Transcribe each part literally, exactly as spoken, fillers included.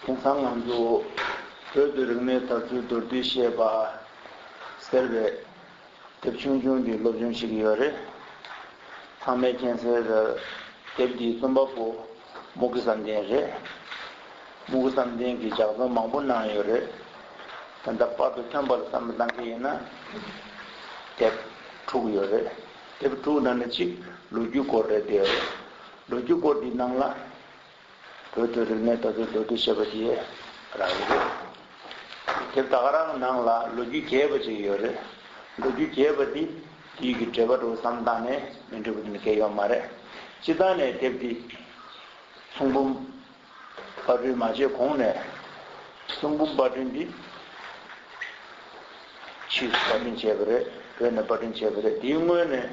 དེང་སང་ང་ཚོ་བོད་དུ་རིག་གནས་དར་ཚུལ་མདོར་བསྡུས་བཤད་པ་ཟེར་བའི་དེབ་ཆུང་ཆུང་འདི་སློབ་སྦྱོང་བྱེད་ཀྱི་ཡོད་རེད། ཚང་མས་མཁྱེན་གསལ་རེད། དེབ་འདིའི་རྩོམ་པ་པོ་སྨུག་གུ་བསམ་གཏན་རེད། སྨུག་གུ་བསམ་གཏན་གྱིས་ལྗགས་རྩོམ་མང་པོ་གནང་ཡོད་རེད། ད་ལྟ་པར་དུ་ཐོན་པ་ལ་བསམ་བློ་བཏང་གི་ཡིན་ན་དེབ་དྲུག་ཡོད་རེད། དེབ་དྲུག་ནང་ནས་གཅིག་ལོ་རྒྱུས་སྐོར་རེད་དེ། ལོ་རྒྱུས་སྐོར་འདིའི་ནང་ལ་བོད་དུ་རིག་གནས་དར་ཚུལ་མདོར་བསྡུས་བཤད་པ་དེ་རག་གི་རེད། དེབ་ད་ག་རང་ནང་ལ་ལོ་རྒྱུས་རྒྱས་པ་ཅིག་ཡོད་རེད། ལོ་རྒྱུས་རྒྱས་པ་འདི་དེའི་གི་འགྲེལ་པ་འདྲ་བོ་བསམ་བཏང་ནས་མི་འགྲིག་པ་དེ་འདྲ་གང་ཡང་ཡོད་མ་རེད། སྤྱིར་བཏང་ནས་དེབ་འདི་ཚོང་འབུམ་པར་སྐྲུན་མ་བྱས་གོང་ནས་ཚོང་འབུམ་པར་སྐྲུན་འདི་ཕྱིས་སུ་པར་སྐྲུན་བྱས་པ་རེད། བོད་ནས་པར་སྐྲུན་བྱས་པ་རེད། དེའི་སྔོན་ནས་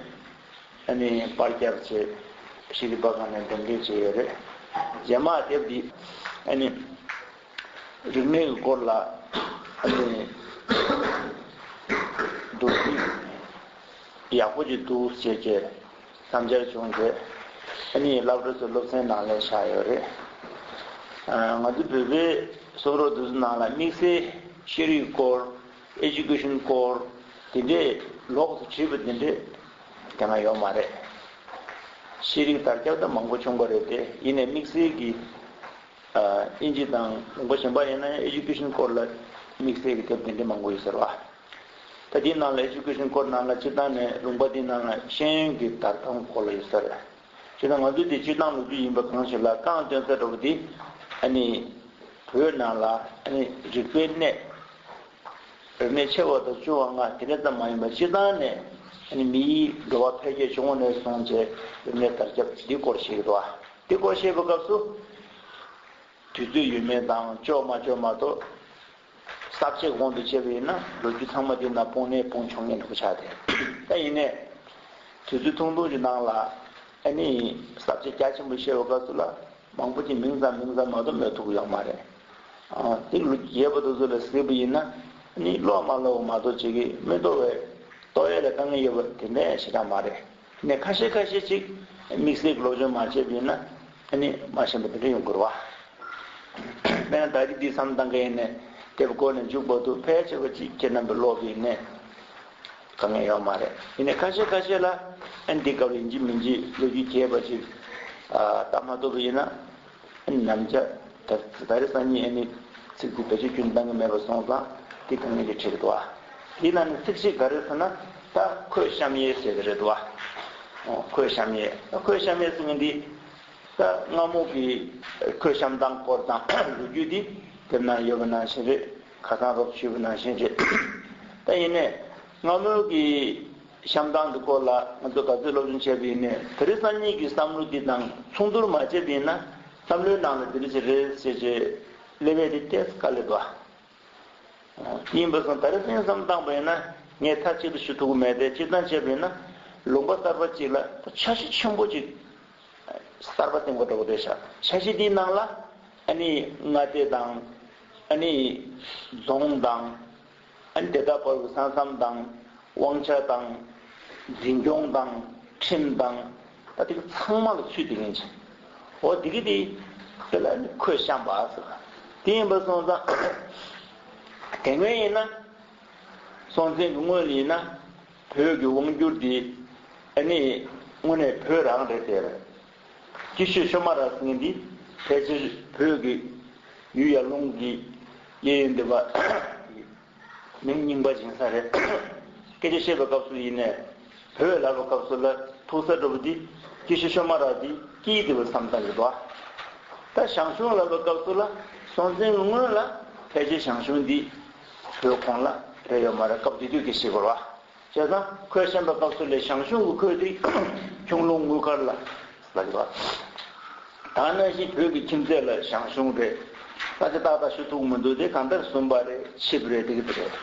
ཨ་ནི་པར་བརྒྱབ་བྱས་ཤེས་རིག་པ་ཁང་ནས་འགྲེམས་སྤེལ་བྱས་ཡོད་རེད། རྗེས་མ་དེབ་འདི་ཨ་ནི་རིག་གནས་ཀྱི་སྐོར་ལ་ཨ་ནི་མདོར་བསྡུས་ཡག་པོ་ཅིག་འདུག་ཅེས་བྱས་བསམ་འཆར་བྱུང་བྱས་ཨ་ནི་སློབ་གྲྭ་ཚོའི་སློབ་ཚན་ནང་ལ་བཞག་ཡོད་རེད། ཨ་ང་ཚོ་བོད་པའི་གསུང་རབ་དེ་ཚོ་ནང་ལ་དམིགས་བསལ་ཤེས་རིག་སྐོར། ཨེ་ཌུ་ཀེ་ཤན་སྐོར་དེ་འདྲས་ལོགས་སུ་བྲིས་པ་དེ་འདྲས་དེ་སྔ་ཡོད་མ་རེད། ཤེས་རིག་དར་ཁྱབ་ད་མང་པོ་བྱུང་བ་རེད་དེ། ཡིན་ནའི་དམིགས་བསལ་གྱི་ཨ་དབྱིན་ཇི་དང་ལུང་པ་གཞན་པ་ཡིན་ན་ཡང་ཨེ་ཌུ་ཀེ་ཤན་སྐོར་ལ་དམིགས་བསལ་གྱི་དེབ་དེ་འདྲས་མང་པོ་ཡོད་ས་རེད་བ། ད་དེའི་ནང་ལ་ཨེ་ཌུ་ཀེ་ཤན་སྐོར་ནང་ལ་སྤྱིར་བཏང་ནས་ལུང་པ་དེའི་ནང་ལ་ཤེས་ཡོན་གྱི་དར་སྟངས་སྐོར་ལ་ཡོད་ས་རེད། སྤྱིར་བཏང་ང་ཚོ་དེ་སྤྱིར་བཏང་ལོ་རྒྱུས་ཡིན་པ་གང་ཞིག་ལ་རྐང་སྟོན་ས་འདྲ་བོ་དེ་ཨ་ནི་བོད་ནང་ལ་ཨ་ནི་རིག་པའི་གནས། རིག་གནས་ཆེ་བ་དང་ཆུང་བ་ལྔ་དེ་འདྲ་ཙམ་མ་ཡིན་པར་སྤྱིར་བཏང་ནས་ཨ་ནི་མིའི་འགྲོ་བ་འཕེལ་རྒྱས་བྱུང་བ་ནས་བཟུང་བྱས་རིག་གནས་དར་ཁྱབ་འདི་སྐོར་བཤད་ཀྱི་འདུག་བ། འདི་སྐོར་བཤད་པའི་སྐབས་སུ་དུས་ཚོད་ཡོད་མེད་དང་ལྕོགས་མ་ལྕོགས་མ་གཏོགས་ས་བཅད་དབང་དུ་བྱས་པ་ཡིན་ན་ལོ་རྒྱུས་ཚང་མ་འདི་ན་སྤུངས་ནས་སྤུངས་ཆོག་མཁན་འདྲ་པོ་ཆགས་ཏེ། ད་ཡིན་ནའི་དུས་ཚོད་ཐུང་ཐུང་གི་ནང་ལ་ཨ་ནི་ས་བཅད་རྒྱ་ཆེན་པོ་བཤད་པའི་སྐབས་སུ་ལ་མང་པོ་ཅིག་མིང་ཙམ་མིང་ཙམ་མ་གཏོགས་སྨོས་ཐུབ་ཀྱི་ཡོད་མ་རེད། ཨ་དེ་ལོ་རྒྱས་པ་དེ་ཚོ་ལ་གཟིགས་པ་ཡིན་ན་ཨ་ནི་ཀློག་མ་ཀློག་མ་གཏོགས་བྱེད་ཀྱི་མི་འདུག་བས། རྟོགས་ཡས་ལ་དཀའ་ངལ་ཡོད་པ་དེ་འདྲ་ཞེ་དྲག་མ་རེད། ནས་ཁ་ཤས་ཁ་ཤས་ཅིག་དམིགས་བསལ་གྱི་སློབ་སྦྱོང་མ་བྱས་པ་ཡིན་ན་ཨ་ནི་མ་ཤེས་པ་དེ་འདྲ་ཡོང་གི་རེད་བ། དཔེར་ན་ད་རེས་འདི་བསམ་བཏང་གི་ཡིན་ནས་དེབ་འགོ་ནས་མཇུག་བར་དུ་ཕལ་ཆེ་བ་ཅིག་ཁྱེད་རྣམ་པས་ཀློག་གི་ཡིན་ནས་དཀའ་ངལ་ཡོད་མ་རེད། ཡིན་ནའི་ཁ་ཤས་ཁ་ཤས་ལ་ཨ་ནི་འདི་སྐབས་ཡིན་གཅིག་མིན་གཅིག་ལོ་རྒྱུས་རྒྱས་པ་ཅིག་ཨ་ལྟ་མ་ཐུབ་པ་ཡིན་ན། ནམ་ཞག་ད་ད་རེས་སང་ཉིན་ཨ་ནི་ཚིག་འདི་བེད་སྤྱོད་ཁྱོན་བཏང་གི་མེད་པ་སོང་ཙང་འདི་དཀའ་ངལ་ཅིག་འཕྲད་ཀྱི་འདུག་ཨ། དེའི་ནང་ནས་ཚིག་གཅིག་ག་རེ་ཟེར་ན་ད་ཁོད་བཤམས་ཡས་ཟེར་གྱི་རེད་འདུག་ཨ། ཨོ་ཁོད་བཤམས་ཡས། ད་ཁོད་བཤམས་ཡས་ཟེར་མཁན་འདི་ད་སྔ་མོ་གི་ཁོད་བཤམས་སྟངས་སྐོར་དང་ལོ་རྒྱུས་འདི་དེབ་ནང་ཡོད་པ་ནང་བཞིན་རེད། ཁ་སང་རོབ་ཞུས་པ་ནང་བཞིན་རེད། ད་ཡིན་ནའི་སྔ་མོ་གི་བཤམས་སྟངས་འདི་སྐོར་ལ་ང་ཚོ་ག་ཚོད་སློབ་སྦྱོང་བྱས་པ་ཡིན་ནའི་དེ་རིང་སང་ཉིན་གྱི་བསམ་བློ་འདི་དང་མཚུངས་བསྡུར་མ་བྱས་པ་ཡིན་ན་བསམ་བློའི་ནང་ལ་འདི་འདྲ་ཞིག་རེད་ཟེར་བྱས་སླེབས་ཡས་དེ་ཏོག་ཙམ་དཀའ་ལས་འདུག་ཨ། ཡིན་པ་སོང་ད་རེས་སང་ཉིན་བསམ་བཏང་པ་ཡིན་ན་ངས་མཐའ་གཅིག་ཏུ་ཞུ་ཐུབ་ཀྱི་མེད་དེ། སྤྱིར་བཏང་བྱས་པ་ཡིན་ན་ལུང་པ་གསར་པ་གཅིག་ལ་འཆར་གཞི་ཆེན་པོ་གཅིག་གསར་པ་བཏིང་བ་འདྲ་པོ་རེད་ཤག་འཆར་གཞི་འདིའི་ནང་ལ་ཨ་ནི་མངའ་སྡེ་དང་ཨ་ནི་རྫོང་དང་། ཨ་ནི་དེ་དག་བར་གྱི་ས་མཚམས་དང་དབང་ཆ་དང་འཛིན་སྐྱོང་དང་ཁྲིམས་དང་ད་དེ་ག་ཚང་མ་ལ་ཚུད་དེ་ཡིན་ཅིང་། འོ་དེ་གི་དེ་དེ་ལ་ནི་ཁོད་བཤམས་པ་ཟེར་བ་དེ་ཡིན་པ་སོང་ཙང་། དེ་སྔོན་ཡིན་ན་སྲོང་བཙན་གྱི་སྔོན་ལ་ཡིན་ན་བོད་ཀྱི་དབང་བསྒྱུར་དེ་ཨ་ནི་དངོས་གནས་བོད་རང་རེད་དེ། སྐྱིད་ཤོད་ཤོ་མ་ར་ཟེར་མཁན་འདི་ཕལ་ཆེར་བོད་ཀྱི་ཡུལ་ཡར་ཀླུང་གི་གཡས་གཡོན་འདི་པ་མིང་རྙིང་པ་སྦྱིན་ས་རེད། སྐད་ཆ་བཤད་པའི་སྐབས་སུ་ཡིན་ནའི་བོད་ལབ་པའི་སྐབས་སུ་ལ་ཐུག་ས་འདྲ་པོ་འདི་སྐྱིད་ཤོད་ཤོ་མ་ར་འདི་སྐྱིད་འདི་པ་བསམ་བཏང་གི་འདུག་ད་ཞང་ཞུང་ལབ་པའི་སྐབས་སུ་ལ་སྲོང་བཙན་གྱི་སྔོན་ལ་ཕལ་ཆེར་ཞང་ཞུང་འདི་བོད་ཁོངས་ལ་རེད་ཡོད་མ་རེད། སྐབས་དེ་དུས་ཀྱི་ཞིག་གོ་ར། བྱས་ཙང་ཁོད་བཤམས་པའི་སྐབས་སུ་ལས་ཞང་ཞུང་གི་ཁོད་དེ་ཁྱུང་ལུང་དངུལ་མཁར་ལ་ལ་ཡོད། ད་ནང་བཞིན་བོད་ཀྱི་ཁྱིམ་མཚེས་ལ་ཞང་ཞུང་རེད། ད་ཆ་ཏག་ཏག་ཞུ་ཐུབ་མི་འདུག་དེ་གང་ལྟར་སུམ་པ་རེད། ཆིབས་རེད། དེ་གི་དེ་རེད།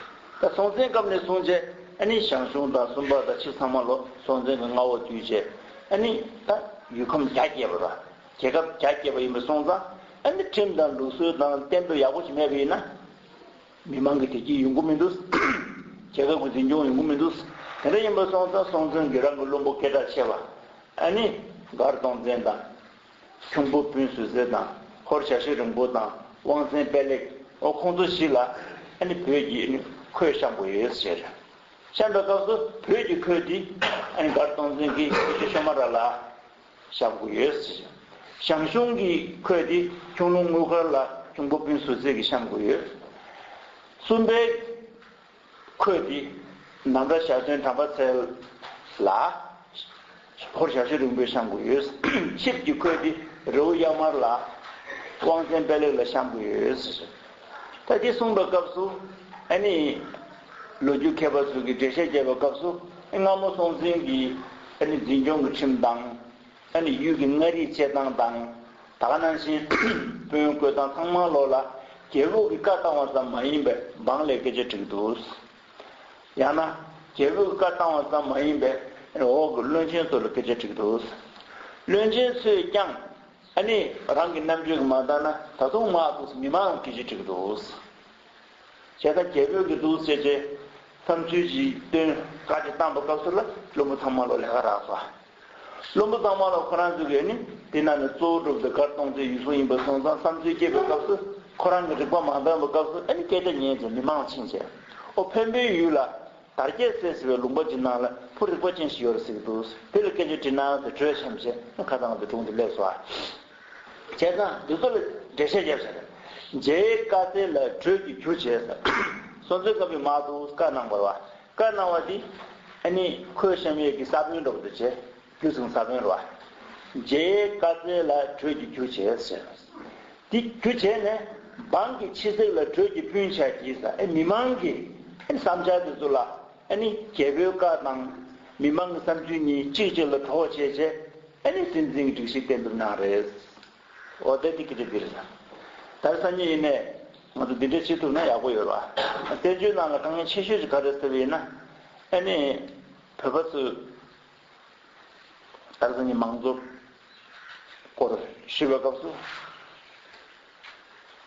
ད་སྲོང་བཙན་སྐབས་ནས་བཟུང་བྱས་ཨ་ནི་ཞང་ཞུང་དང་སུམ་པ་དང་ཆིབས་ཚང་མ་ལོ་སྲོང་བཙན་གྱི་མངའ་འོག་བསྡུས་བྱས་ཨ་ནི་ད་ཡུལ་ཁམས་རྒྱ་བསྐྱེད་པ་དང་རྒྱལ་ཁབ་རྒྱ་བསྐྱེད་པ་ཡིན་པ་སོང་ཙང་ཨ་ནི་ཁྲིམས་དང་ལུགས་སྲོལ་དང་གཏན་དུ་ཡག་པོ་ཞིག་མེད་པ་ཡིན་ན། མི་མང་གི་བདེ་སྐྱིད་ཡོང་གི་མི་འདུག་རྒྱལ་ཁབ་ཀྱི་འཛིན་སྐྱོང་ཡོང་གི་མི་འདུག་དེ་འདྲ་ཡིན་པ་སོང་ཙང་སྲོང་བཙན་གྱིས་རང་གི་བློན་པོ་སྐད་གྲགས་ཆེ་བ་ཨ་ནི་མགར་སྟོང་བཙན་དང་། ཁྱུང་པོ་སྤུན་བསོད་ཟད་དང་ཧོར་བྱ་ཤི་རིང་པོ་དང་ དབང་བཙན་པད་ལེགས། འོ་ཁོང་ཚོ་བཞི་ལ་ཨ་ནི་བོད་ཀྱི་ཨ་ནི་ཁོས་བཤམས་དགོས་ཡོད་ཟེར། བཤམས་པའི་སྐབས་སུ་བོད་ཀྱི་ཁོས་དེ་ཨ་ནི་མགར་སྟོང་བཙན་གྱིས་སྐུ་ཞབས་ཤོ་མ་ར་ལ་བཤམས་དགོས་ཡོད་ཟེར། ཞང་ཞུང་གི་ཁོས་དེ་ཁྱུང་ལུང་དངུལ་མཁར་ལ་ཁྱུང་པོ་སྤུན་ཟུར་རྩེ་གིས་བཤམས་དགོས་ཡོད། སུམ་པའི་ཁོས་དེ་ནམ་ར་ཞག་སྟོན་དམ་པ་ཚལ་ལ་ཧོར་ཞ་ཞུ་རིང་པོས་བཤམས་དགོས་ཡོད། ཆིབས་ཀྱི་ཁོས་དེ་རི་བོ་གཡའ་དམར་ལ་དབང་བཙན་པད་ལེགས་ལ་བཤམས་དགོས་ཡོད། ད་དེ་གསུངས་པའི་སྐབས་སུ་ཨ་ནི་ལོ་རྒྱུས་མཁས་པ་ཚོ་གིས་འགྲེལ་བཤད་བརྒྱབ་པའི་སྐབས་སུ་སྔ་མོ་སྲོང་བཙན་གྱི་ཨ་ནི་འཛིན་སྐྱོང་གི་ཁྲིམས་དང་། ཨ་ནི་ཡུལ་གྱི་མངའ་རིས་བཅད་སྟངས་དང་། ད་ག་ནང་བཞིན་དཔོན་བསྐོས་སྟངས་ཚང་མ་ལོག་ལ་རྒྱལ་པོ་གི་བཀའ་བཏང་བ་ཙམ་མ་ཡིན་པའི་འབངས་ལ་སྐད་ཆ་དྲིས་འདུག། ཡང་ན་རྒྱལ་པོ་གི་བཀའ་བཏང་བ་ཙམ་མ་ཡིན་པའི་འོག་གི་བློན་ཆེན་ཚོ་ལ་སྐད་ཆ་དྲིས་འདུག། བློན་ཆེན་ཚོས་ཀྱང་ཨ་ནི་རང་གི་རྣམ་དཔྱོད་ཀྱིས་མ་བལྟས་ན་ད་དུང་མང་དུ་མི་མང་སྐད་ཆ་དྲིས་འདུག། བྱས་ཙང་རྒྱལ་པོས་ཀྱི་འདུག་ཟེར་བྱས་བསམ་ཚུལ་ཅིག་བཏོན། བཀའ་ཅིག་བཏང་པའི་སྐབས་སུ་ལ་བློན་པོ་ཚང་མ་ལོག་ལས་ཀ་རག་སོང་། བློན་པོ་ཚང་མ་ལོག་ཁོ་རང་ཚོ་གིས་ནི་དེ་ནང་ནས་གཙོ་བོ་གྲུབ་སྟེ་མགར་སྟོང་བཙན་ཡུལ་སྲུང་ཡིན་པ་སོང་ཙང་བསམ་ཚུལ་སྐྱེས་པའི་སྐབས་སུ་ཁོ་རང་གི་རིག་པ་མ་འདང་བའི་སྐབས་སུ་ཨ་ནི་སྐད་ཆ་ཉན་བྱས་མི་མང་ཕྱིན་བྱས། ཨོ་འཕན་པོའི་ཡུལ་ལ་དར་རྒྱས་ཟེར་ཟེར་བའི་ལུང་པ་ཅིག་ནང་ལ་བུ་རིག་པ་ཅན་ཞིག་ཡོད་རེད་ཟེར་གྱི་འདུག། དེ་ལ་སྐད་ཆ་དྲིས་ན་དེ་བྲོས་ཤམ་བྱས་ཁ་ཚང་དུ་དྲུང་དུ་སླེབས་སོང་། བྱས་ཙང་འདི་ཚོ་ལ་འགྲེལ་བཤད་བརྒྱབ་བྱས། མཇལ་བཀའ་སྩལ་ལ་བྲོས་ཀྱི་རྒྱུ་བྱས། སོང་ཚོད་སྐབས་ཡོད་མ་འདུག། བཀའ་གནང་བ་རེད་བ། བཀའ་གནང་བ་འདི་ཨ་ནི་ཁོས་བཤམས་ཡས་ཀྱི་ས་བོན་འདྲ་པོ་འདུག་བྱས། རྒྱུ་ཚང་ས་བོན་རེད་བ། མཇལ་བཀའ་སྩལ་ལ་བྲོས་ཀྱི་རྒྱུ་བྱས་ཟེར། འདི་རྒྱུ་བྱས་ནས་འབངས་ཀྱི་ཆེ་ཚིག་ལ་བྲོས་ཀྱི་སྤུན་ཆ་གྱིས་ཟེར། ཨེ་མི་མང་གི་ཨེ་བསམ་འཆར་དེ་ཚོ་ལ་ཨ་ནི་རྒྱལ་པོའི་བཀའ་དང་མི་མང་གི་བསམ་ཚུལ་གཉིས་གཅིག་གཅིག་ལ་གྲོགས་བྱས་བྱས་ཨ་ནི་སྲིད་འཛིན་གྱི་སྒྲིག་གཞི་གཏན་འབེབས་གནང་རེད། འོ་དེ་དེ་སྐད་ཆ་འདི་རེད། ད་རེས་སང་ཉིན་ཡིན་ནས་ང་ཚོ་འདི་འདྲ་བྱེད་ཐུབ་ན་ཡག་པོ་ཡོད་རེད་བ། བཙན་བྱོལ་ནང་ལ་དཀའ་ངལ་ཆེ་ཤོས་ཅིག་ག་རེ་ཟེར་བ་ཡིན་ན་ཨ་ནི་བོད་པ་ཚོས། ད་གཟོད་ནི་མང་གཙོ་སྐོར་ཞུས་པའི་སྐབས་སུ།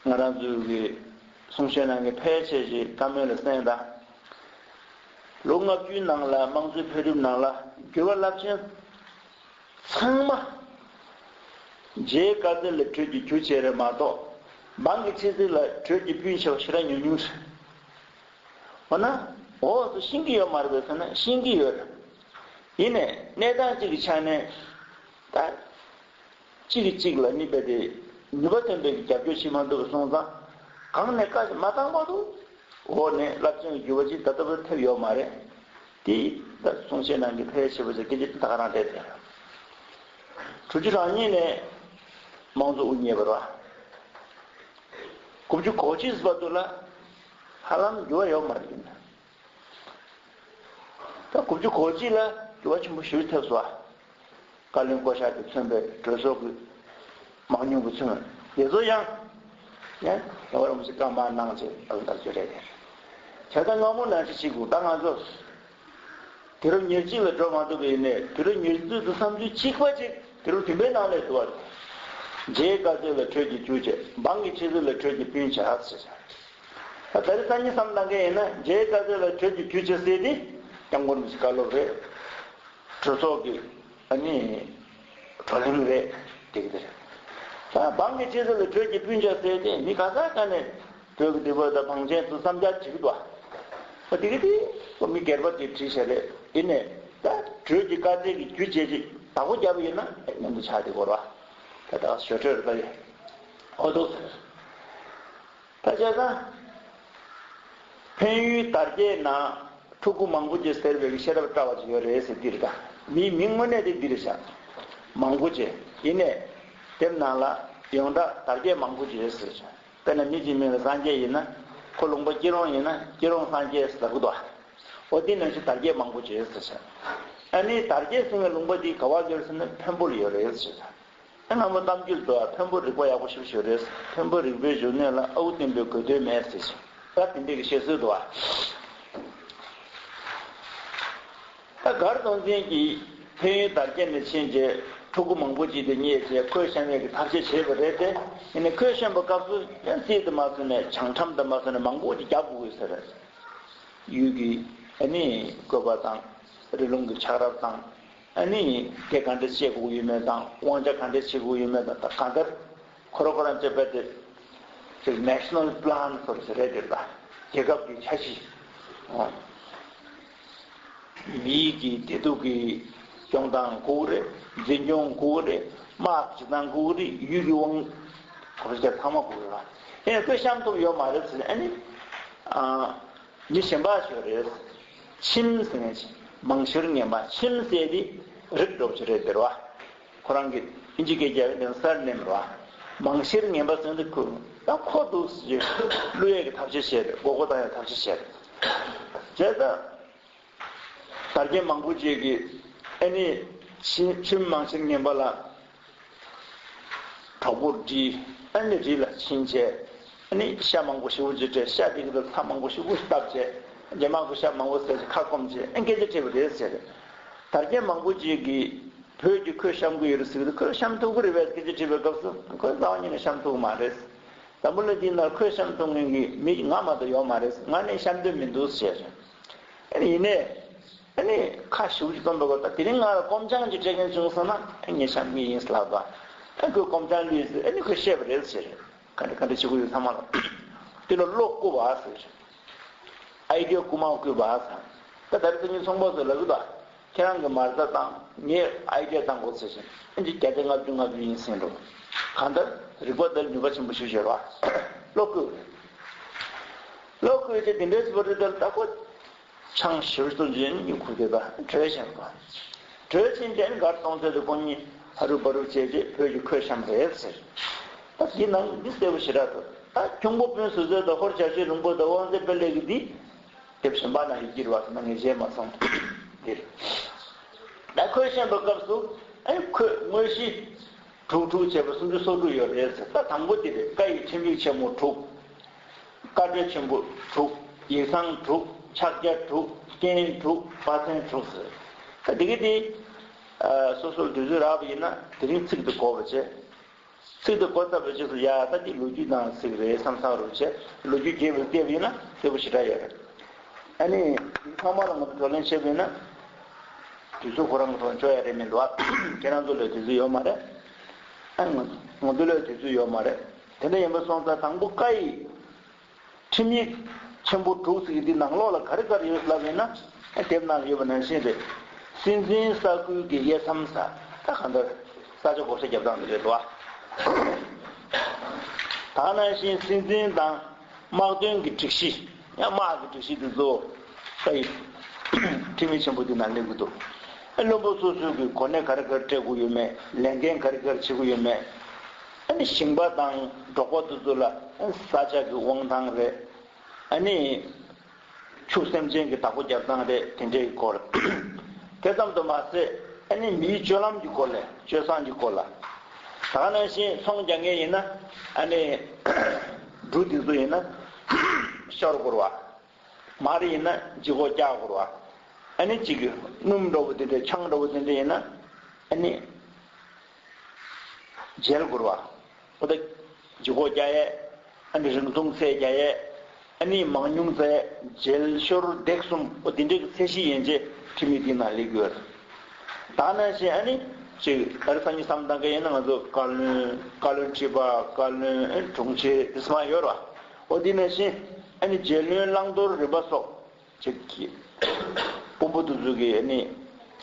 ང་རང་ཚོའི་གི་གསུང་བཤད་ནང་གི་ཕལ་ཆེར་ཞིག་བཀའ་མོལ་ལ་གསན་དང་། ལོ་ལྔ་བཅུའི་ནང་ལ་དམངས་གཙོའི་འཕེལ་རིམ་ནང་ལ་འགྱུར་བ་རླབས་ཆེན་ཚང་མ་མཇལ་བཀའ་སྩལ་ལ་བྲོས་ཀྱི་རྒྱུ་བྱས་རེད་མ་གཏོགས། འབངས་ཀྱི་ཆེ་ཚིག་ལ་བྲོས་ཀྱི་སྤུན་ཆེ་བ་ཞེ་དྲག་ཉུང་ཉུང་རེད། འོ་ན། འོ་སུ་ཤེས་ཀྱི་ཡོད་མ་རེད་པས་ཟེར་ན་ཤེས་ཀྱི་ཡོད་རེད། ཡིན་ནའི་གནས་སྟངས་གཅིག་གི་ཆ་ནས། ད། གཅིག་གིས་གཅིག་ལ་ནི་རྦད་དེ་ནུས་པ་ཐོན་པའི་རྒྱབ་སྐྱོར་བྱེད་མ་ཐུབ་པ་སོང་ཙང་། གང་ནས་བཀའ་མ་བཏང་བར་དུ། འོ་ནས་རླབས་ཆེན་གྱི་འགྱུར་བ་ཅིག་ད་ལྟ་བར་ཐེབས་ཡོད་མ་རེད། དེ་ད་གསུང་བཤད་ནང་གི་ཕལ་ཆེ་བ་ཅིག་སྐད་ཆ་ད་ག་རང་བསྡད་དེ། དྲུག་ཅུ་རེ་གཉིས་ནས་དམངས་གཙོ་དབུ་བརྙེས་པ་རེད་བ། དགུ་བཅུ་གོ་གཅིག་བར་དུ་ལ་ཧ་ལམ་འགྱུར་བ་ཡོད་མ་རེད། ད་དགུ་བཅུ་གོ་གཅིག་ལ་འགྱུར་བ་ཆེན་པོ་ཞིག་ཐེབས་སོང་། བཀའ་བློན་བསྐོ་བཞག་གིས་མཚོན་པའི་གྲོས་ཚོགས་ཀྱི་མང་ཉུང་གིས་མཚོན་པའི་དེ་ཚོ་ཡང་། ཡང་རྒྱལ་བ་རིན་པོ་ཆེ་བཀའ་མར་གནང་བྱས་ཨ་ལ་ད་བརྗོད་རེད་དེ། བྱས་ཙང་སྔ་མོ་ནང་བཞིན་བྱེད་དགོས། ད་ང་ཚོ་དུས་རབས་ཉེར་གཅིག་ལ་འགྲོ་མ་ཐུབ་པ་ཡིན་ནའི་དུས་རབས་ཉེར་གཅིག་ཏུ་བསམ་ཚུལ་གཅིག་པ་གཅིག་དུས་རབས་བདུན་པའི་ནང་ལ་འདུག་བ། མཇལ་བཀའ་སྩལ་ལ་བྲོས་ཀྱི་རྒྱུ་བྱས། འབངས་ཀྱི་ཆེ་ཚིག་ལ་བྲོས་ཀྱི་སྤུན་ཆ་ཟེར། ད་ད་རེས་སང་ཉིན་བསམ་བློ་བཏང་མཁན་ཡིན་ན་མཇལ་བཀའ་སྩལ་ལ་བྲོས་ཀྱི་རྒྱུ་བྱས་ཟེར་དེ་སྐྱབས་མགོན་རིན་པོ་ཆེའི་བཀའ་སློབ་རེད། གྲོས་ཚོགས་ཀྱི་ཨ་ནི་བགྲོ་གླེང་རེད། དེ་གི་དེ་རེད། ད་འབངས་ཀྱི་ཆེ་ཚིག་ལ་བྲོས་ཀྱི་སྤུན་ཆ་ཟེར་དེ་མི་ག་ས་ག་ནས་བོད་ཀྱི་སྡིག་པ་དང་བང་ཆེན་དུ་བསམ་འཆར་བྱེད་ཀྱི་འདུག་ཨ། དེ་གི་དེ་ཁོ་མི་སྒེར་པ་དེ་བྲིས་བྱས་རེད། ཡིན་ནའི་ད་བྲོས་ཀྱི་བཀའ་སྩལ་གྱི་རྒྱུ་བྱས་ཅིག་བདག་པོ་རྒྱབ་ཡིན་ན་མཉམ་དུ་ཆགས་དེ་གོ་ར། ད་ད་ཞོ་ཁྲོད་རེད་ད་ཡོད། ཨོ་འདུག་ཟེར། ད་བྱས་ཙང་། འཕན་ཡུལ་དར་རྒྱས་ནང་ཕྲུ་གུ་མང་པོ་ཅིག་ཟེར་བའི་ཤེས་རབ་བཀྲ་བ་ཅིག་ཡོད་རེད་ཟེར་འདི་རེད་ད། མིའི་མིང་དངོས་གནས་དེ་འདི་རེད་ཤག། མང་པོ་ཅིག་ཡིན་ནའི། དེབ་ནང་ལ་ཡོངས་གྲགས་དར་རྒྱས་མང་པོ་ཅིག་ཡོད་ཟེར་ཤག། དཔེར་ན་མི་གཅིག་མིང་ལ་སངས་རྒྱས་ཡིན་ན། ཁོ་ལུང་པ་སྐྱིད་རོང་ཡིན་ན་སྐྱིད་རོང་སངས་རྒྱས་ཟེར་གི་འདུག། འོ་དེ་ནང་བཞིན་དར་རྒྱས་མང་པོ་ཅིག་ཡོད་ཟེར་ཤག། ཨ་ནི་དར་རྒྱས་ཟེར་བའི་ལུང་པ་འདི་ག་པར་ཡོད་ཟེར་ན་འཕན་པོ་ལ་ཡོད་རེད་ཟེར་ཤག། ཨ་ནི་སྔ་མོ་གཏམ་རྒྱུད་དུ་འཕན་པོ་རིག་པ་ཡག་པོ་ཞེ་པོ་ཅིག་ཡོད་རེད། འཕན་པོ་རིག་པའི་འབྱུང་གནས་ལ་ཨའུ་བསྟན་པའི་དགོས་འདོད་མེད་ཟེར་ཞིང་། ད་དེ་འདྲའི་གི་བཤད་སྲོལ་འདུག་བ། ད་མགར་སྟོང་བཙན་གྱིས་འཕན་ཡུལ་དར་རྒྱས་ནས་ཕྱིན་རྗེས་ཕྲུ་གུ་མང་པོ་ཅིག་དེ་རྙེད་རྗེས་ཁོས་བཤམས་ཡས་ཀྱི་ཐབས་ཤེས་བྱས་པ་རེད་དེ། ཡིན་ནའི་ཁོས་བཤམས་པའི་སྐབས་སུ་ཡང་རྩིས་དེ་མ་སོང་ནས་བྱང་ཁྲམ་དེ་མ་སོང་ནས་མང་པོ་ཅིག་རྒྱག་དགོས་ཀྱི་ཟེར། ཡུལ་གྱི་ཨ་ནི་བཀོད་པ་དང་རི་ལུང་གི་ཆགས་རབས་དང་། ཨ་ནི་དེ་ག་འདྲ་བྱེད་དགོས་ཡོད་མེད་དང་དབང་ཆ་ག་འདྲ་བྱེད་དགོས་ཡོད་མེད་དང་ད་གང་ལྟར་ཁོ་རང་ཁོ་རང་བཅས་པ་དེ་ ཅིག་National Plan ཟེར་ཞིག་རེད་དེ། ད་རྒྱལ་ཁབ་ཀྱི་འཆར་གཞི། ཨོ། མི་ཡི་གི་བདེ་སྡུག་གི་སྐྱོང་སྟངས་དགོས་རེད། འཛིན་སྐྱོང་དགོས་རེད། དམག་བྱེད་སྟངས་དགོས་རེད། ཡུལ་གྱི་དབང་གོ་ཚང་མ་དགོས་རེད་བ། ཡིན་ན་ཁོས་བཤམས་ཐུབ་ཡོད་མ་རེད་ཟེར་ནས། ཨ་ནི་ཨ། མི་གཞན་པ་ཞིག་རེད། ཆིམ་ཟེར་མཁན་ཅིག་མང་ཤོས་ངན་པ། ཆིམ་ཟེར་དེ་རིགས་འདྲ་པོ་ཅིག་རེད་དེ་རེད་བ། ཁོ་རང་གི་ཨིན་ཇི་སྐད་རྒྱག་པའི་ནང་surname རེད་བ། མང་ཤོས་ངན་པ་ཟེར་དེ་ཁོ་ད་ཁོ་འདུག་ཟེར་གྱི་བླུ་ཡས་ཀྱི་ཐབས་ཤེས་བྱས་རེད། མགོ་སྐོར་བཏང་ཡས་ཐབས་ཤེས་བྱས་རེད། བྱས་ཙང་། དར་རྒྱས་མང་པོ་ཅིག་གིས་ཨ་ནི་ཆིམ་ཆིམ་མང་ཤོས་ངན་པ་ལ་གྲོགས་པོ་བསྒྲིགས། ཨ་ནི་རི་ལ་ཕྱིན་བྱས། ཨ་ནི་ཤ་མང་པོ་ཞེ་པོ་ཅིག་སྤྲད། ཤ་དེ་གི་ཚྭ་མང་པོ་ཞེ་པོ་བཏབ་བྱས། རྒྱ་དམག་གིས་ཤ་མང་པོ་བཟས་བྱས་ཁ་སྐོམ་བྱས། ཨ་སྐད་ཆ་དྲིས་པ་རེད་ཟེར། དར་རྒྱས་མང་པོ་ཅིག་གིས་བོད་ཀྱིས་ཁོས་བཤམས་ཀྱི་ཡོད་རེད་ཟེར་གི་འདུག་ཁོས་བཤམས་ཐུབ་ཀྱི་རེད་པས་སྐད་ཆ་དྲིས་པའི་སྐབས་སུ་ཁོས་རྩ་བ་ཉིད་ནས་བཤམས་ཐུབ་ཀྱི་མ་རེད། འཛམ་བུ་གླིང་འདིའི་ནང་ཁོས་བཤམས་ཐུབ་མཁན་གྱི་མི་ང་མ་གཏོགས་ཡོད་མ་རེད། ང་ནས་བཤམས་འདོད་མི་འདུག་ཟེར། ཨ་ནི་ཡིན་ནའི། ཨ་ནི་ཁ་ཞེ་པོ་ཅིག་སྐོམ་པའི་སྐབས། ད་དེ་རིང་ང་ལ་སྐོམ་ཆང་ཅིག་སྤྲད་མཁན་བྱུང་སོང་ན་ངས་བཤམས་ཀྱི་ཡིན་ལབ་པ། ཨ་ཁོས་སྐོམ་ཆང་བླུགས་ཟེར། ཨ་ནི་ཁོས་བཤད་པ་རེད་ཟེར། ག་འདྲ་ག་འདྲ་བྱེད་དགོས་ཡོད་ཚང་མ་ལ། དེ་ལ་བློ་བཀོད་པ་ཟེར། ཨའི་ཌི་ཡ་རྐུ་མ་རྐུས་པ་ཟེར། ད་ད་རེས་སང་ཉིན་ཚོང་པ་ཚོས་ལབ་ཀྱི་འདུག་ཁྱེད་རང་གིས་མ་རྩ་བཏང་། ངས་ཨའི་ཌི་ཡ་བཏང་དགོས་ཟེར་བཞིན། ཨ་ནི་བརྒྱ་ཆ་ལྔ་བཅུ་ལྔ་བཅུ་ཡིན་ཟེར་འགྲོ། གང་ལྟར་རིག་པ་འདི་ལ་ནུས་པ་ཆེན་པོ་ཞིག་ཡོད་རེད་བ། བློ་བཀོད། བློ་བཀོད་བྱས་དེ་འདྲའི་བཟོ་འདྲ་དེ་ལ་ལྟ་སྐོར། ཆང་ཞེ་པོ་ཅིག་བཙོང་བྱས་ནས་ཁོ་དེ་ད་བྲོས་ཕྱིན་པ། བྲོས་ཕྱིན་དེ་ནི་སྒར་གཏོང་ཚད་དུ་ཁོང་གཉིས་ཧ་རུ་བ་རུ་བྱས་རྗེས་བོད་ཀྱིས་ཁོས་བཤམས་རེད་ཟེར། ད་འདི་ནང་འདི་གསལ་པོ་ཞེ་དྲག་འདུག་ད་ཁྱུང་པོ་དཔོན་ཟུར་མཛད་དང་ཧོར་བྱ་བྱེད་རོང་པོ་དང་དབང་འཛིན་དཔལ་ལེགས་ཀྱི་འདི། དེབ་གཞན་པ་ན་ཡོད་ཀྱི་རེད་བ། ད་ངས་བཞེས་མ་སོང་། འདིར། ད་ཁོས་བཤམས་པའི་སྐབས་སུ་ཨ་ནི་ཁོས་དངོས་གཞི། དྲུག་དྲུག་བྱས་པ་སུམ་ཅུ་སོ་དྲུག་ཡོད་རེད་ཟེར། ད་དང་པོ་དེ་རེད། བཀའ་ཡི་ཁྲིམས་ཡིག་ཆེན་མོ་དྲུག་བཀའ་གྲོས་ཆེན་པོ་དྲུག་ཡིག་ཚང་དྲུག་ཕྱག་རྒྱ་དྲུག་རྐྱེན་དྲུག་དཔའ་མཚོན་དྲུག་ཟེར། ད་དེ་གི་དེ། ཨ། སོ་སོར་དུས་ཚོད་རག་པ་ཡིན་ན་དེ་རིང་ཚིག་དེ་གོ་བ་བྱས། ཚིག་དེ་གོ་ཚར་བའི་རྗེས་སུ་ཡ་ད་འདི་ལོ་རྒྱུས་ནང་ཚིག་རེད་བསམ་བསམ་རུ་བྱས། ལོ་རྒྱུས་རྒྱས་པར་བལྟས་པ་ཡིན་ན་གསལ་པོ་ཞེ་དྲག་ཡོད་རེད། ཨ་ནི་ཚང་མ་ལ་ང་ཚོ་བགྲོ་གླེང་བྱས་པ་ཡིན་ན། དུས་ཚོད་ཁོ་རང་གི་ཐོག་འཇོག་ཡ་རེད་མི་འདུག་ཨ། ཁྱེད་རང་ཚོ་ལ་དུས་ཚོད་ཡོད་མ་རེད། ཨ་ང་ང་ཚོ་ལ་དུས་ཚོད་ཡོད་མ་རེད། དེ་འདྲ་ཡིན་པ་སོང་ཙང་དང་པོ་བཀའ་ཡི་ཁྲིམས་ཡིག་ཆེན་པོ་དྲུག་ཟེར་གྱི་འདི་ནང་ལོགས་ལ་ག་རེ་ག་རེ་ཡོད་ལབ་ཡིན་ན། ཨ་དེབ་ནང་ཡོད་པ་ནང་བཞིན་རེད། སྲིད་འཛིན་ས་ཁུལ་གྱི་དབྱེ་མཚམས་ཟེར། ད་གང་ལྟར་ས་ཆ་བགོ་བཤའ་རྒྱབ་སྟངས་འདི་རེད་དོ། ད་ནང་བཞིན་སྲིད་འཛིན་དང་དམག་དོན་གྱི་སྒྲིག་གཞི། ཡང་དམག་གི་སྒྲིག་གཞི་འདི་ཚོ་ད་ཡི་ཁྲིམས་ཡིག་ཆེན་པོ་འདི་ནང་སླེབས་ཀྱི་འདུག་ཨ་བློན་པོ་སོ་སོའི་གི་གོ་གནས་ག་རེ་ག་རེ་སྤྲད་དགོས་ཡོད་མེད། ལས་འགན་ག་རེ་ག་རེ་བྱེད་དགོས་ཡོད་མེད། ཨ་ནི་ཞིང་པ་དང་འབྲོག་པ་འདི་ཚོ་ལ་ས་ཆ་གི་དབང་ཐང་རེད། ཨ་ནི་ཕྱུགས་སེམས་ཅན་གྱི་བདག་པོ་རྒྱབ་སྟངས་རེད། དེ་འདྲའི་སྐོར། དེ་ཙམ་དུ་མ་ཟད་ཨ་ནི་མིའི་སྤྱོད་ལམ་གྱི་སྐོར་ལ། སྤྱོད་བཟང་གྱི་སྐོར་ལ། ད་ག་ནང་བཞིན་ཚོང་རྒྱག་མཁན་ཡིན་ན་ཨ་ནི་འབྲུ་འདི་ཚོ་ཡིན་ན་ཤོར་དགོས་རེད་བ། མར་ཡིན་ན་ལྗིད་ཁོག་རྒྱག་དགོས་རེད་བ། ཨ་ནི་གཅིག་གི་སྣུམ་འདྲ་བོ་དེ་འདྲ་ཆང་འདྲ་བོ་དེ་འདྲ་ཡིན་ན་ཨ་ནི་འཇལ་དགོས་རེད་བ། འོ་ད་ལྗིད་ཁོག་རྒྱག་ཡས། ཨ་ནི་རིན་གོང་ཚད་རྒྱག་ཡས། ཨ་ནི་མང་ཉུང་བཙལ། འཇལ་ཤོར་འདེགས་གསུམ། འོ་འདི་འདྲའི་གི་ཚད་གཞི་ཡན་ཆད་ཁྲིམས་ཡིག་འདིའི་ནང་སླེབས་ཀྱི་ཡོད་རེད། ད་ནང་བཞིན་ཨ་ནི་ཅིག་ཨ་རི་སང་ཉིན་བསམ་བཏང་གི་ཡིན་ན་ང་ཚོ་བཀའ་བློན། བཀའ་བློན་ཁྲི་པ། བཀའ་བློན་དྲུང་ཆེ་དེ་ཚོ་མ་ཡོད་རེད་བ། འོ་འདི་ནང་བཞིན་ཨ་ནི་རྗེ་བློན་བླང་དོར་རིམ་པ་སོགས། ཅིག་གི་དཔོན་པོ་དེ་ཚོ་གིས་ཨ་ནི་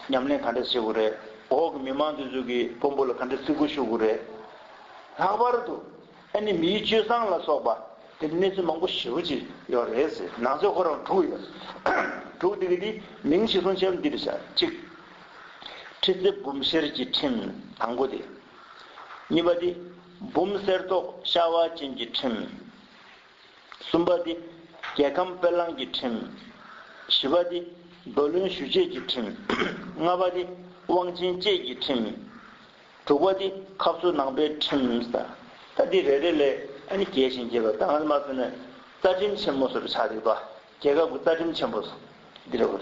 ཉམས་ལེན་ག་འདྲ་བྱེད་དགོས་རེད། འོག་གི་མི་མང་དེ་ཚོ་གིས་དཔོན་པོ་ལ་ག་འདྲ་བརྩི་བཀུར་ཞུ་དགོས་རེད། ལྷག་པར་དུ་ཨ་ནི་མིའི་སྤྱོད་བཟང་ལ་སོགས་པ་དེ་གནས་ཚུལ་མང་པོ་ཞེ་པོ་ཅིག་ཡོད་རེད་ཟེར། ནང་ཚན་ཁོ་རང་དྲུག་ཡོད། དྲུག་དེ་གི་དེ་མིང་གཞིར་བཟུང་བྱས་པ་འདི་རེད་ཤག་གཅིག་ཁྲི་རྩེ་འབུམ་ཤེར་གྱི་ཁྲིམས། དང་པོ་དེ། གཉིས་པ་དེ་འབུམ་གསེར་ཏོག་ཤ་བ་ཅན་གྱི་ཁྲིམས། གསུམ་པ་དེ་རྒྱལ་ཁམས་དཔེ་བླངས་ཀྱི་ཁྲིམས། བཞི་པ་དེ་རྡོ་བློན་ཞུ་བྱེད་ཀྱི་ཁྲིམས། ལྔ་པ་དེ་དབང་ཆེན་བཅས་ཀྱི་ཁྲིམས། དྲུག་པ་དེ་ཁབ་སོ་ནང་པའི་ཁྲིམས། ད་འདི་རེ་རེ་ལས་ཨ་ནི་རྒྱས་ཤིང་རྒྱས་པ། ད་ང་ཚོ་མ་ཟེར་ན་རྩ་ཁྲིམས་ཆེན་མོ་ཟེར་བ་ཆགས་འདུག་པ། རྒྱལ་ཁབ་ཀྱི་རྩ་ཁྲིམས་ཆེན་པོ་ཟེར་འདི་རེད་པ།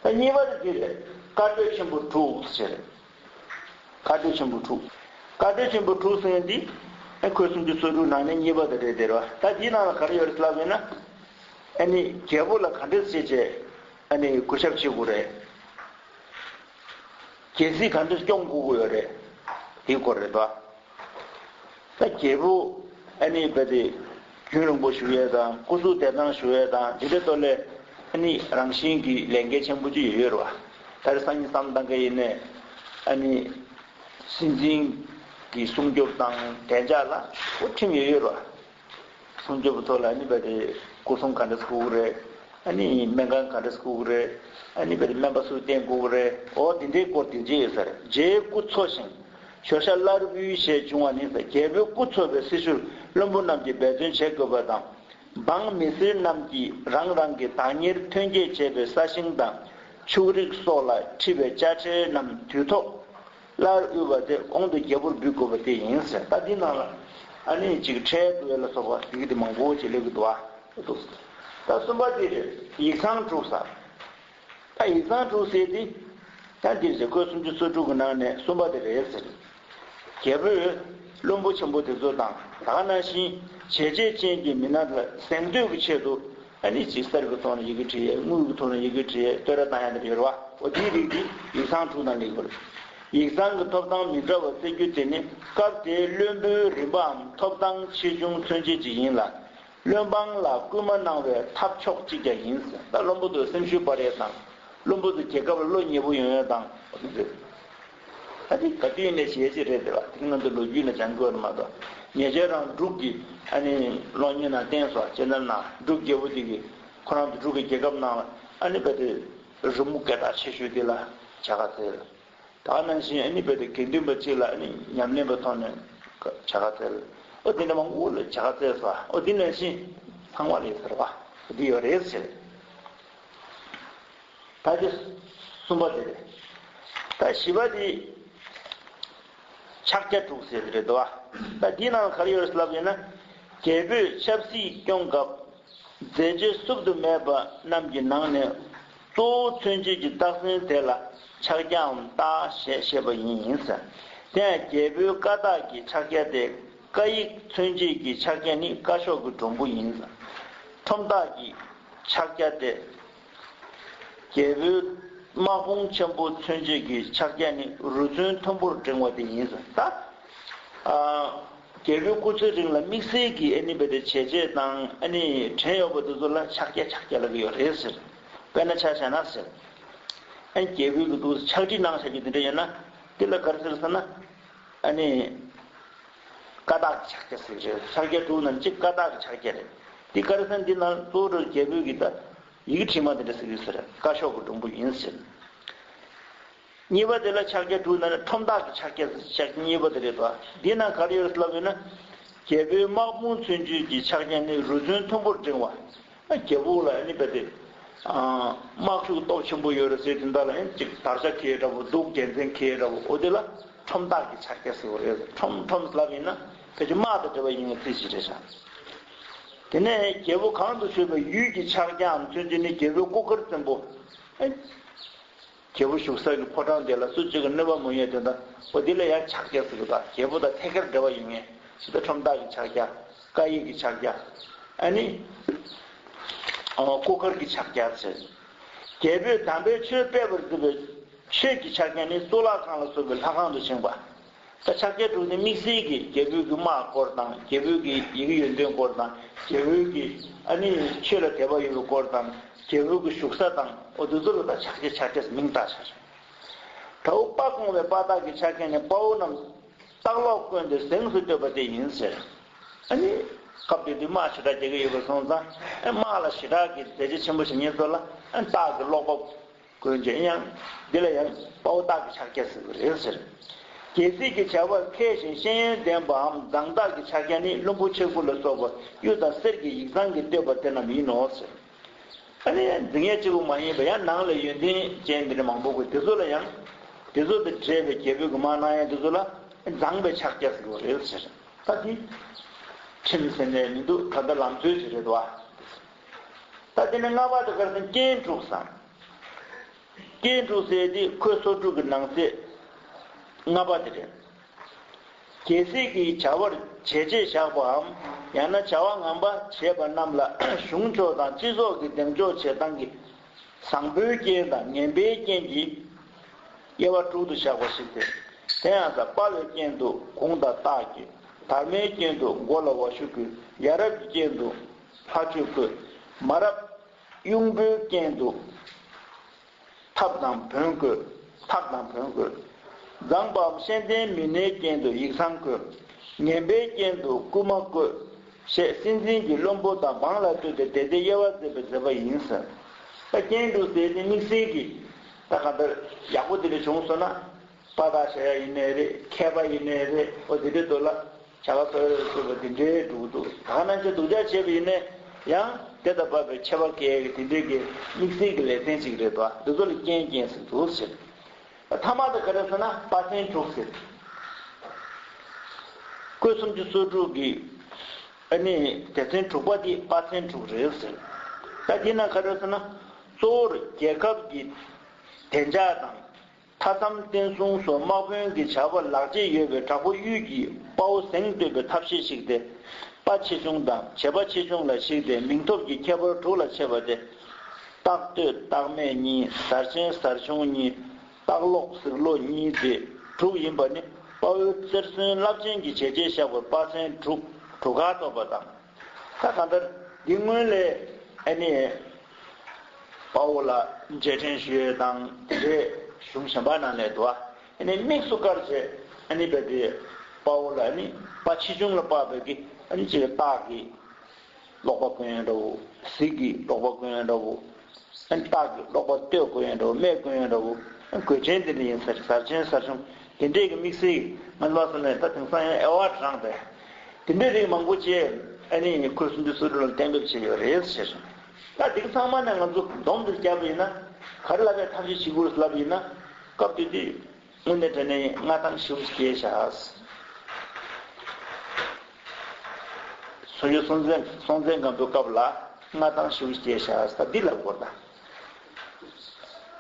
ད་གཉིས་པ་དེ་འདི་རེད། བཀའ་གྲོས་ཆེན་པོ་དྲུག་ཟེར། བཀའ་གྲོས་ཆེན་པོ་དྲུག་བཀའ་གྲོས་ཆེན་པོ་དྲུག་ཟེར་ཡ་འདི་ཨ་ཁོས་སུམ་ཅུ་སོ་དྲུག་ནང་ནས་གཉིས་པ་དེ་རེད་དེ་རེད་པ། ད་འདིའི་ནང་ལ་ག་རེ་ཡོད་རེད་ལབ་ཡོད་ན། ཨ་ནི་རྒྱལ་པོ་ལ་ག་འདྲས་བྱས་བྱས་ཨ་ནི་གུས་ཞབས་བྱེད་དགོས་རེད། རྒྱལ་སྲིད་ག་འདྲས་སྐྱོང་དགོས་ཀྱི་ཡོད་རེད། དེའི་སྐོར་རེད་པ། ད་རྒྱལ་པོ་ ཨ་ནི་རྦད་དེ་རྒྱུན་རིང་པོ་བཞུགས་ཡས་དང་སྐུ་གཟུགས་བདེ་ཐང་བཞུགས་ཡས་དང་འདི་འདྲའི་ཐོག་ལས་ཨ་ནི་རང་བཞིན་གྱི་ལས་འགན་ཆེན་པོ་ཅིག་ཡོད་ཡོད་རེད་བ། ད་རེས་སང་ཉིན་བསམ་བཏང་མཁན་ཡིན་ནའི་ཨ་ནི་སྲིད་འཛིན་གྱི་སྲུང་སྐྱོབ་དང་བདེ་འཇགས་ལ་འོ་ཁྲིམས་ཡོད་ཡོད་རེད་བ། སྲུང་སྐྱོབ་ཐོག་ལ་ཨ་ནི་རྦད་དེ་སྐུ་སྲུང་ག་འདྲ་ཟེར་དགོས་ཀྱི་རེད། ཨ་ནི་སྨན་ཁང་ག་འདྲ་ཟེར་དགོས་ཀྱི་རེད། ཨ་ནི་རྦད་དེ་སྨན་པ་སུ་བསྟེན་དགོས་ཀྱི་རེད། འོ་དེ་འདྲའི་སྐོར་དེ་འདྲ་ཡོད་ས་རེད། རྗེའི་སྐུ་འཚོ་ཞིང་། ཞོ་ཤ་སླར་འབུལ་ཞེས་འབྱུང་བ་ནི། རྒྱལ་པོའི་སྐུ་འཚོ་བའི་སྲི་ཞུར་བློན་པོ་རྣམས་ཀྱིས་འབད་བརྩོན་བྱེད་དགོས་པ་དང་། འབངས་མི་སེར་རྣམས་ཀྱིས་རང་རང་གི་བདག་གཉེར་ཐོན་སྐྱེད་བྱས་པའི་ས་ཞིང་དང་ཕྱུགས་རིགས་སོགས་ལ་འཁྲི་བའི་དཔྱ་ཁྲལ་རྣམས་དུས་ཐོག་སླར་དབུལ་བ་དེ་གོང་དུ་རྒྱལ་པོར་འབུལ་དགོས་པ་དེ་ཡིན་ཟེར། ད་འདི་ནང་ལ་ཨ་ནི་ཅིག་ཁྲལ་བསྡུ་བ་ལ་སོགས་པ་ཡི་གེ་དེ་མང་པོ་ཅིག་སླེབས་ཀྱི་འདུག་ཨ། ད་གསུམ་པ་དེ་རེད། ཡིག་ཚང་དྲུག་ཟེར། ད་ཡིག་ཚང་དྲུག་ཟེར་དེ་ད་འདིར་ཟེར་ཁོས་སུམ་ཅུ་སོ་དྲུག་གི་ནང་ནས་གསུམ་པ་དེ་རེད་ཟེར། རྒྱལ་པོས་བློན་པོ་ཆེན་པོ་དེ་ཚོ་དང་ད་ག་ནང་བཞིན་བྱས་རྗེས་ཅན་གྱི་མི་སྣ་ལ་གཟེངས་བསྟོད་ཀྱི་ཆེད་དུ་ཨ་ནི་ཅིག་གསེར་གྱི་ཐོག་ནས་ཡི་གེ་བྲིས་ཡས། དངུལ་གྱི་ཐོག་ནས་ཡི་གེ་བྲིས་ཡས། བསྟོད་ར་བཏང་ཡ་དེ་རེད་བ། འོ་དེའི་རིགས་དེ་ཡིག་ཚང་དྲུག་ནང་སླེབས་ཡོད་རེད། ཡིག་ཚང་གི་ཐོབ་ཐང་མི་འདྲ་བ་བཙལ་རྒྱུ་དེ་ནི་སྐབས་དེའི་བློན་པོའི་རིམ་པའམ་ཐོབ་ཐང་ཆེ་ཆུང་མཚོན་བྱེད་ཅིག་ཡིན་ལ། བློན་འབངས་ལ་སྐུལ་མ་གནང་བའི་ཐབས་མཆོག་ཅིག་ཀྱང་ཡིན། ད་བློན་པོ་ཚོས་སེམས་ཤུགས་སྤར་ཡས་དང་། བློན་པོ་ཚོ་རྒྱལ་ཁབ་ལ་བློ་ཉེ་པོ་ཡོང་ཡས་དང་། ད་དེ་ག་དུས་ནས་བྱས་རྗེས་རེད་དེ་བ། དེ་ང་ཚོ་ལོ་རྒྱུས་ནས་སྦྱང་དགོས་མ་གཏོགས། ཉེ་ཆར་རང་འབྲུག་གི་ཨ་ནི་གློག་བརྙན་ནང་བསྟན་སོང་། ཅེ་ནལ་ནང་འབྲུག་རྒྱལ་པོ་དེ་གིས་ཁོ་རང་ཚོ་འབྲུག་གི་རྒྱལ་ཁབ་ནང་ལ་ཨ་ནི་རྦད་དེ་རི་མོ་སྐད་གྲགས་ཆེ་ཤོས་དེ་ལ་བྱ་དགའ་སྩལ། ད་ག་ནང་བཞིན་ཨ་ནི་རྦད་དེ་དགེ་འདུན་པ་གཅིག་ལ་ཨ་ནི་ཉམས་ལེན་པའི་ཐོག་ནས་བྱ་དགའ་སྩལ། ཨོ་དེ་འདྲ་མང་པོ་ལ་བྱ་དགའ་སྩལ་སོང་། ཨོ་དེ་ནང་བཞིན་ཚང་མ་ལ་ཡོད་ཟེར་བ། ཨོ་དེ་ཡོད་རེད་ཟེར། ད་དེ་གསུམ་པ་དེ་རེད། ད་བཞི་པ་དེ་ཕྱག་རྒྱ་དྲུག་ཟེར་དེ་རེད་དོ། ད་དེའི་ནང་ག་རེ་ཡོད་རེད་ལབ་ཡོད་ན། རྒྱལ་པོས་ཆབ་སྲིད་སྐྱོང་སྐབས་མཛད་རྗེས་བསུབ་ཏུ་མེད་པ་རྣམས་ཀྱི་ནང་ནས་གཙོ་བོ་མཚོན་བྱེད་ཀྱི་རྟགས་མཚན་དེ་ལ་ཕྱག་རྒྱའམ་རྟགས་ཞེས་བཤད་པ་ཡིན་ཟེར། དེ་ཡང་རྒྱལ་པོའི་བཀའ་རྟགས་ཀྱི་ཕྱག་རྒྱ་སྟེ། བཀའ་ཡིག་མཚོན་བྱེད་ཀྱི་ཕྱག་རྒྱ་ནི་བཀའ་ཤོག་གི་སྒྲོམ་བུ་ཡིན། ཁྲོམ་རྟགས་ཀྱི་ཕྱག་རྒྱ་སྟེ། རྒྱལ་པོའི་དམག་དཔུང་ཆེན་པོ་མཚོན་བྱེད་ཀྱི་ཕྱག་རྒྱ་ནི་རུ་མཚོན་མཐོན་པོར་བསྒྲེངས་པ་དེ་ཡིན། ད། ཨ། རྒྱལ་པོའི་སྐུ་ཚེ་རིང་ལ་དམིགས་བསལ་གྱི་ཨ་ནི་རྦད་དེ་བྱས་རྗེས་དང་ཨ་ནི་དྲན་ཡོད་པ་དེ་ཚོ་ལ་ཕྱག་རྒྱ་ཕྱག་རྒྱ་ལབ་ཀྱི་ཡོད་རེད་ཟེར། དཔེར་ན་ཆ་བཞག་ན་ཟེར། ཨ་ནི་རྒྱལ་པོའི་གི་འདུག་ཕྱག་བྲིས་གནང་བཞག་རྒྱུ་དེ་འདྲ་ཡོད་ན་དེ་ལ་ག་རེ་ཟེར་ཟེར་ན། ཨ་ནི། བཀའ་རྟགས་ཀྱི་ཕྱག་རྒྱ་ཟེར་གྱི་རེད། ཕྱག་རྒྱ་དྲུག་ནང་གཅིག་བཀའ་རྟགས་ཀྱི་ཕྱག་རྒྱ་རེད། འདི་ག་རེ་ཟེར་ན་འདི་ནང་གཙོ་བོ་རྒྱལ་པོའི་གི་ད་ཡི་གེ་བྲིས་མ་དེ་འདྲ་ཟེར་གྱི་ཟེར། བཀའ་ཤོག་གི་སྒྲོམ་བུ་ཡིན་ཟེར། གཉིས་པ་དེ་ལ་ཕྱག་རྒྱ་དྲུག་ནང་ནས་ཁྲོམ་བདག་གི་ཕྱག་རྒྱ་ཟེར་ཕྱག་རྒྱ་གཉིས་པ་དེ་རེད་དོ། འདི་ནང་ག་རེ་ཡོད་ལབ་ཡོད་ན། རྒྱལ་པོའི་དམག་དཔུང་མཚོན་བྱེད་ཀྱི་ཕྱག་རྒྱ་ནི་རུ་མཚོན་མཐོན་པོར་བསྒྲེངས་པ། རྒྱལ་པོ་ལ་ཨ་ནི་རྦད་དེ། དམག་ཤུགས་སྟོབས་ཆེན་པོ་ཡོད་རེད་ཟེར་དེ་འདྲ་ལ་ཡང་ཅིག་དར་ཆ་འཁྱེར་འདྲ་པོ་གདུགས་རྒྱལ་མཚན་འཁྱེར་འདྲ་པོ་འོ་དེ་ལ་ཁྲོམ་བདག་གི་ཕྱག་རྒྱ་ཟེར་བ་རེད། ཁྲོམ་ཁྲོམ་ལབ་ཡིན་ན་ཕལ་ཆེར་དམག་དང་འབྲེལ་བ་ཡིན་པའི་ཚིག་ཅིག་རེད་ཤག་དེ་ནས་རྒྱལ་པོ་གང་དུ་བཞུགས་པའི་ཡུལ་གྱི་ཕྱག་རྒྱའམ་མཚོན་བྱེད་ནི་རྒྱལ་པོའི་སྐུ་མཁར་བཙན་པོ། རྒྱལ་པོ་བཞུགས་ས་ཀྱི་ཕོ་བྲང་དེ་ལ་སུ་གཅིག་གིས་གནོད་པ་མ་ཡོང་དོན་དག་འོ་དེ་ལ་ཡང་ཕྱག་རྒྱ་ཟེར་གྱི་འདུག་རྒྱལ་པོ་དང་ཐད་ཀར་འབྲེལ་བ་ཡོད་མཁན་ཟེར་ཏེ་ཁྲོམ་བདག་གི་ཕྱག་རྒྱ། བཀའ་ཡིག་གི་ཕྱག་རྒྱ། ཨ་ནི། ཨ། སྐུ་མཁར་གྱི་ཕྱག་རྒྱ་ཟེར། རྒྱལ་པོས་དམ་པའི་ཆོས་སྤེལ་བར་མཛད་པའི་ཆོས་ཀྱི་ཕྱག་རྒྱ་ནི་གཙུག་ལག་ཁང་ལ་སོགས་པའི་ལྷ་ཁང་དུ་བཞེངས་པ། ད་ཕྱག་རྒྱ་དྲུག་ནི་དམིགས་བསལ་གྱིས་རྒྱལ་པོའི་གི་དམག་སྐོར་དང་རྒྱལ་པོའི་གི་ཡི་གེ་ཡོན་ཏན་སྐོར་དང་རྒྱལ་པོའི་གི་ཨ་ནི་ཆོས་ལ་དད་པ་ཡོད་པའི་སྐོར་དང་རྒྱལ་པོའི་གི་བཞུགས་ས་དང་འོ་དེ་ཚོ་ལ་ད་ཕྱག་རྒྱ་ཕྱག་རྒྱ་མིང་བཏགས་བཞག་དགྲ་བོ་དཔའ་བཀོང་བའི་དཔའ་རྟགས་ཀྱི་ཕྱག་རྒྱ་ནི་དཔའ་བོ་རྣམས་ལྟག་ལོག་བཀོན་ཏེ་གཟེངས་སུ་བསྟོད་པ་དེ་ཡིན་ཟེར། ཨ་ནི། སྐབས་དེ་དུས་དམག་ཞེ་དྲག་རྒྱག་གི་ཡོད་པ་སོང་ཙང་ཨ་དམག་ལ་ཞེ་དྲག་གི་མཛད་རྗེས་ཆེན་པོ་བྱེད་མཁན་ཚོ་ལ་ཨ་སྟག་གི་ཀློག་པ་བཀོན་བྱས་ཡང་འདི་ལ་ཡང་དཔའ་བོ་སྟག་གི་ཕྱག་རྒྱ་ཟེར་གི་རེད་ཟེར། རྒྱལ་སྲིད་ཀྱི་བྱ་བར་མཁས་ཤིང་ཤེས་ཡོན་ལྡན་པའམ་མཛངས་སྟག་གི་ཕྱག་རྒྱ་ནི་བློན་པོ་ཆེ་དགུ་ལ་སོགས་པ་གཡུ་དང་གསེར་གྱི་ཡིག་ཚང་གིས་བསྟོད་པ་དེ་རྣམས་ཡིན་ནོ་ཟེར། ཨ་ནི་འཛིང་ཡས་གཅིག་པུ་མ་ཡིན་པ་ཡང་ནང་ལ་ཡོན་ཏན་ཅན་འདི་འདྲ་མང་པོ་དགོས། དེ་ཚོ་ལ་ཡང་དེ་ཚོ་དང་འབྲེལ་བའི་རྒྱལ་པོའི་གི་དམག་གནང་ཡས་དེ་ཚོ་ལ་མཛངས་པའི་ཕྱག་རྒྱ་ཟེར་གྱི་རེད་ཟེར། ད་དེ་ཁྲིམས་ཟེར་ནས་མི་འདུག་ད་ལྟ་ལམ་སྲོལ་ཞིག་རེད་བ། ད་དེ་ནས་ལྔ་པ་དེ་ག་རེ་ཟེར་ན་རྐྱེན་དྲུག་ཟེར། རྐྱེན་དྲུག་ཟེར་དེ་ཁོས་སོ་དྲུག་གི་ནང་གསེས་ལྔ་པ་དེ་རེད། རྒྱལ་སྲིད་ཀྱི་བྱ་བར་བྱས་རྗེས་བཞག་པའམ་ཡང་ན་བྱ་བ་ངན་པ་བྱས་པ་རྣམས་ལ་གཞུང་ཕྱོགས་དང་སྤྱི་ཚོགས་ཀྱི་འདེམས་འཇོག་བྱེད་སྟངས་ཀྱི་བཟང་པོའི་རྐྱེན་དང་ངན་པའི་རྐྱེན་གྱི་དབྱེ་བ་དྲུག་ཏུ་བཞག་པ་ཞིག་སྟེ། དེ་ཡང་ས་དཔའ་བའི་རྐྱེན་དུ་གུང་དང་སྟག་གི། དར་མའི་རྐྱེན་དུ་མགོ་ལ་ཝ་ཤུ་བཀོད། ཡ་རབས་ཀྱི་རྐྱེན་དུ་ལྷ་ཆོས་བཀོད། མ་རབས་གཡུང་པོའི་རྐྱེན་དུ་ཐབ་དང་བོན་བཀོད། ཐབ་དང་བོན་བཀོད། མཛངས་པའམ་ཤེས་ལྡན་མི་སྣའི་རྐྱེན་དུ་ཡིག་ཚང་བཀོད། ངན་པའི་རྐྱེན་དུ་རྐུན་མ་བཀོད། ཞེས་སྲིད་འཛིན་གྱི་བློན་པོ་དང་འབངས་ལ་ལྟོས་ཏེ་དེ་ལྟའི་དབྱེ་བ་མཛད་པའི་མཛད་པ་ཡིན་ཟེར། ད་རྐྱེན་དུ་ཟེར་ཏེ་དམིགས་བསལ་གྱི་ད་གང་ལྟར་ཡག་པོ་དེ་འདྲ་བྱུང་སོང་ན། པ་དག་བྱ་ཡ་ཡིན་ནའི་རེད། མཁས་པ་ཡིན་ནའི་རེད། ཨོ་དེ་འདྲའི་ཐོག་ལ་བྱ་དགའ་གསོལ་རས་གསོལ་བ་དེ་འདྲའི་འགྲུབ་འདུག་ད་ག་ནང་བཞིན་སྡུག་ཅག་བྱས་པ་ཡིན་ནའི་ཡང་དེ་དང་བབ་པའི་ཆད་པ་བཀལ་གྱི་དེ་འདྲའི་གི་དམིགས་བསལ་གྱི་ལེ་ཚན་ཅིག་རེད་དོ། འདི་ཚོ་ལ་རྐྱེན་རྐྱེན་ཟེར་འདུག་ཟེར། ཐ་མ་དེ་ག་རེ་ཟེར་ན་དཔའ་ཚན་དྲུག་ཟེར། བཀོད་སུམ་ཅུ་སོ་དྲུག་གི་ཨ་ནི་སྡེ་ཚན་དྲུག་པ་དེ་དཔའ་ཚན་དྲུག་རེད་ཟེར། ད་དེ་ན་ག་རེ་ཟེར་ན་གཙོ་བོར་རྒྱལ་ཁབ་ཀྱི་བདེ་འཇགས་དང་། མཐའ་མཚམས་བརྟན་སྲུང་སོགས་དམག་དཔོན་གྱི་བྱ་བར་ལག་རྗེས་ཡོད་པའི་དྲག་པོ་དབུས་ཀྱི་དཔའ་བོ་གཟེངས་བསྟོད་པའི་ཐབས་ཤེས་ཤིག་སྟེ། དཔའ་ཆེ་ཆུང་དང་བྱེད་པ་ཆེ་ཆུང་ལ་གཞིགས་ཏེ་མིང་ཐོབ་ཀྱི་ཁྱད་པར་དྲུག་ལ་ཕྱེ་བ་སྟེ། སྟག་སྟོད་སྟག་སྨད་གཉིས། གཟར་ཆེན་གཟར་ཆུང་གཉིས། སྟག་ལོག་གཟིག་ལོག་གཉིས་ཏེ་དྲུག་ཡིན་པ་ནི་དཔའ་བོའི་རྩེར་སོན་རླབས་ཆེན་གྱི་བྱས་རྗེས་བཞག་པར་དཔའ་ཚན་དྲུག་དྲུག་ཁ་ཐོབ་པ་དང་། ད་གང་ལྟར་འདི་སྔོན་ལས་ཨ་ནི་དཔའ་བོ་ལ་རྗེས་དྲན་ཞུ་ཡས་དང་དེ་འདྲའི་གཞུང་གཞན་པ་ནང་ལས་འདུག་ཨ་ནི་དམིགས་སུ་བཀར་བྱས་ཨ་ནི་བས་དེ་དཔའ་བོ་ལ་ཨ་ནི་དཔའ་ཆེ་ཆུང་ལ་དཔག་པའི་གི་ཨ་ནི་ཅིག་སྟག་གི་ཀློག་པ་བཀོན་ཡས་འདྲ་བོ། གཟིག་གི་ཀློག་པ་བཀོན་ཡས་འདྲ་བོ། ཨ་ནི་སྟག་གི་ཀློག་པ་སྟོད་བཀོན་ཡས་འདྲ་བོ། སྨད་བཀོན་ཡས་འདྲ་བོ། གོས་ཆེན་དེ་འདྲ་ཡིན་ས་རེད། གཟར་ཆེན་གཟར་ཆུང་དེ་འདྲས་ཀྱི་དམིགས་བསལ་གྱི་ང་ཚོ་ལ་སོང་ནས་ད་དེང་སང་ཡང་དབྱེ་བ་དྲངས་པས། དེ་འདྲའི་རིགས་མང་པོ་ཅིག་ཨ་ནི་ཁོས་སུམ་ཅུ་སོ་དྲུག་ལ་གཏན་འབེབས་བྱས་ཡོད་རེད་ཟེར། ད་འདི་ག་ཚང་མ་ནས་ང་ཚོ་སྡོམ་འདིར་བརྒྱབ་པ་ཡིན་ན་ག་རེ་ལབ་པའི་ཐབས་ཤེས་བྱེད་དགོས་ལབ་པ་ཡིན་ན། སྐབས་དེ་དུས་དངོས་གནས་དྲང་གནས་མངའ་ཐང་ཞེ་པོ་ཅིག་སྐྱེས་ཤག་སོ་ཡོད་སྲོང་བཙན་སྲོང་བཙན་སྒམ་པོའི་སྐབས་ལ་མངའ་ཐང་ཞེ་པོ་ཅིག་སྐྱེས་ཤག་ཟེར་འདི་ལབ་དགོས་ད།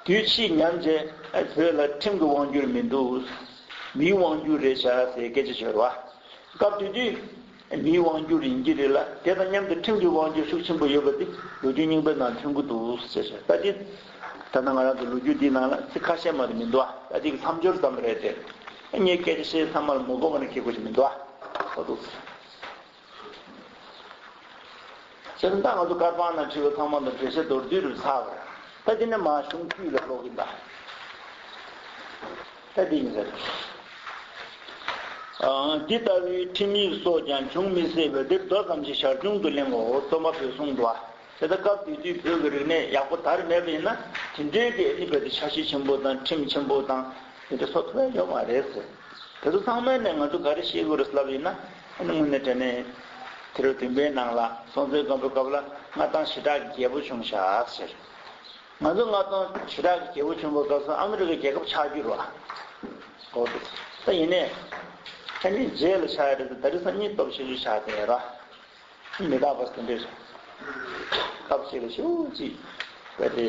དུས་ཕྱིས་ཉམས་རྗེས་ཨ་བོད་ལ་ཁྲིམས་ཀྱི་དབང་སྒྱུར་མི་འདུག་མིའི་དབང་སྒྱུར་རེད་ཤག་ཟེར་སྐད་ཆ་བྱོས་ར། སྐབས་དེ་དུས་མིའི་དབང་སྒྱུར་ཡིན་གྱི་རེད་ལ། དེ་དང་མཉམ་དུ་ཁྲིམས་ཀྱི་དབང་སྒྱུར་ཤུགས་ཆེན་པོ་ཡོད་པ་དེ་ལོ་རྒྱུས་རྙིང་པའི་ནང་ཐོན་གྱི་འདུག་ཟེར་ཤག་ད་དེ་ད་ལྟ་ང་རང་ཚོ་ལོ་རྒྱུས་འདིའི་ནང་ལ་ཚིག་ཁ་ཤས་མ་གཏོགས་མི་འདུག་ཨ། ད་དེ་གི་མཚམས་སྦྱོར་ཙམ་རེད་དེ། ངས་སྐད་ཆ་བཤད་ཚང་མ་ལ་མ་གོ་བ་ནས་ཁེགས་དགོས་ཀྱི་མི་འདུག་ཨ། འོ་འདུག་བྱས་ཙང་ད་ང་ཚོ་བཀའ་དབང་ནང་བྲིས་པ་ཚང་མ་ལ་འགྲེལ་བཤད་མདོར་བསྡུས་རུ་ཚར་བ་རེད། ད་དེ་ནས་མར་གཞུང་རྒྱུད་ལ་ཀློག་གིན་གདའ། ད་དེ་ཡིན་ཟེར། ཨ། འདི་ལྟ་བུའི་ཁྲིམས་ཡིག་སོགས་ཀྱང་འབྱུང་མི་སྲིད་པས་འདིར་མདོ་ཙམ་ཞིག་ཞར་བྱུང་དུ་གླེང་ངོ་། རྩོམ་པ་པོས་གསུངས་འདུག་ཨ། དེ་ལྟར་སྐབས་དེ་དུས་བོད་ཀྱི་རིག་གནས་ཡག་པོ་དར་མེད་པ་ཡིན་ན་དེ་འདྲའི་གི་ཨ་ནི་བོད་དུ་འཆར་གཞི་ཆེན་པོ་དང་ཁྲིམས་ཆེན་པོ་དང་དེ་འདྲ་བཟོ་ཐུབ་ཡ་ཡོད་མ་རེད་ཟེར། དེ་ཚོ་ཚང་མའི་ནས་ང་ཚོ་ག་རེ་ཤེས་དགོས་རེད་ལབ་ཡིན་ན། ཨ་ནི་དངོས་གནས་དྲང་གནས་དུས་རབས་བདུན་པའི་ནང་ལ་སྲོང་བཙན་སྒམ་པོའི་སྐབས་ལ་མངའ་ཐང་ཞེ་དྲག་གི་རྒྱས་པོ་བྱུང་ཤག་ཟེར། ང་ཚོ་མངའ་ཐང་ཞེ་དྲག་གི་རྒྱས་པོ་བྱུང་བའི་སྐབས་སུ་ཨ་མི་རི་ཀའི་རྒྱལ་ཁབ་ཆགས་རྒྱུ་རེད་བ། འོ་དེ། ད་ཡིན་ནའི་ཨ་ནི་རྗེས་ལ་ཆགས་ཡ་རེད་དེ། ད་རེས་སང་ཉིན་སྟོབས་ཆེ་ཤོས་ཆགས་བསྡད་ཡོད་ར། མི་རྟག་པ་དེ་འདྲས་རེད། སྐབས་ཤིག་ལ་ཞེ་པོ་ཅིག་གལ་ཏེ་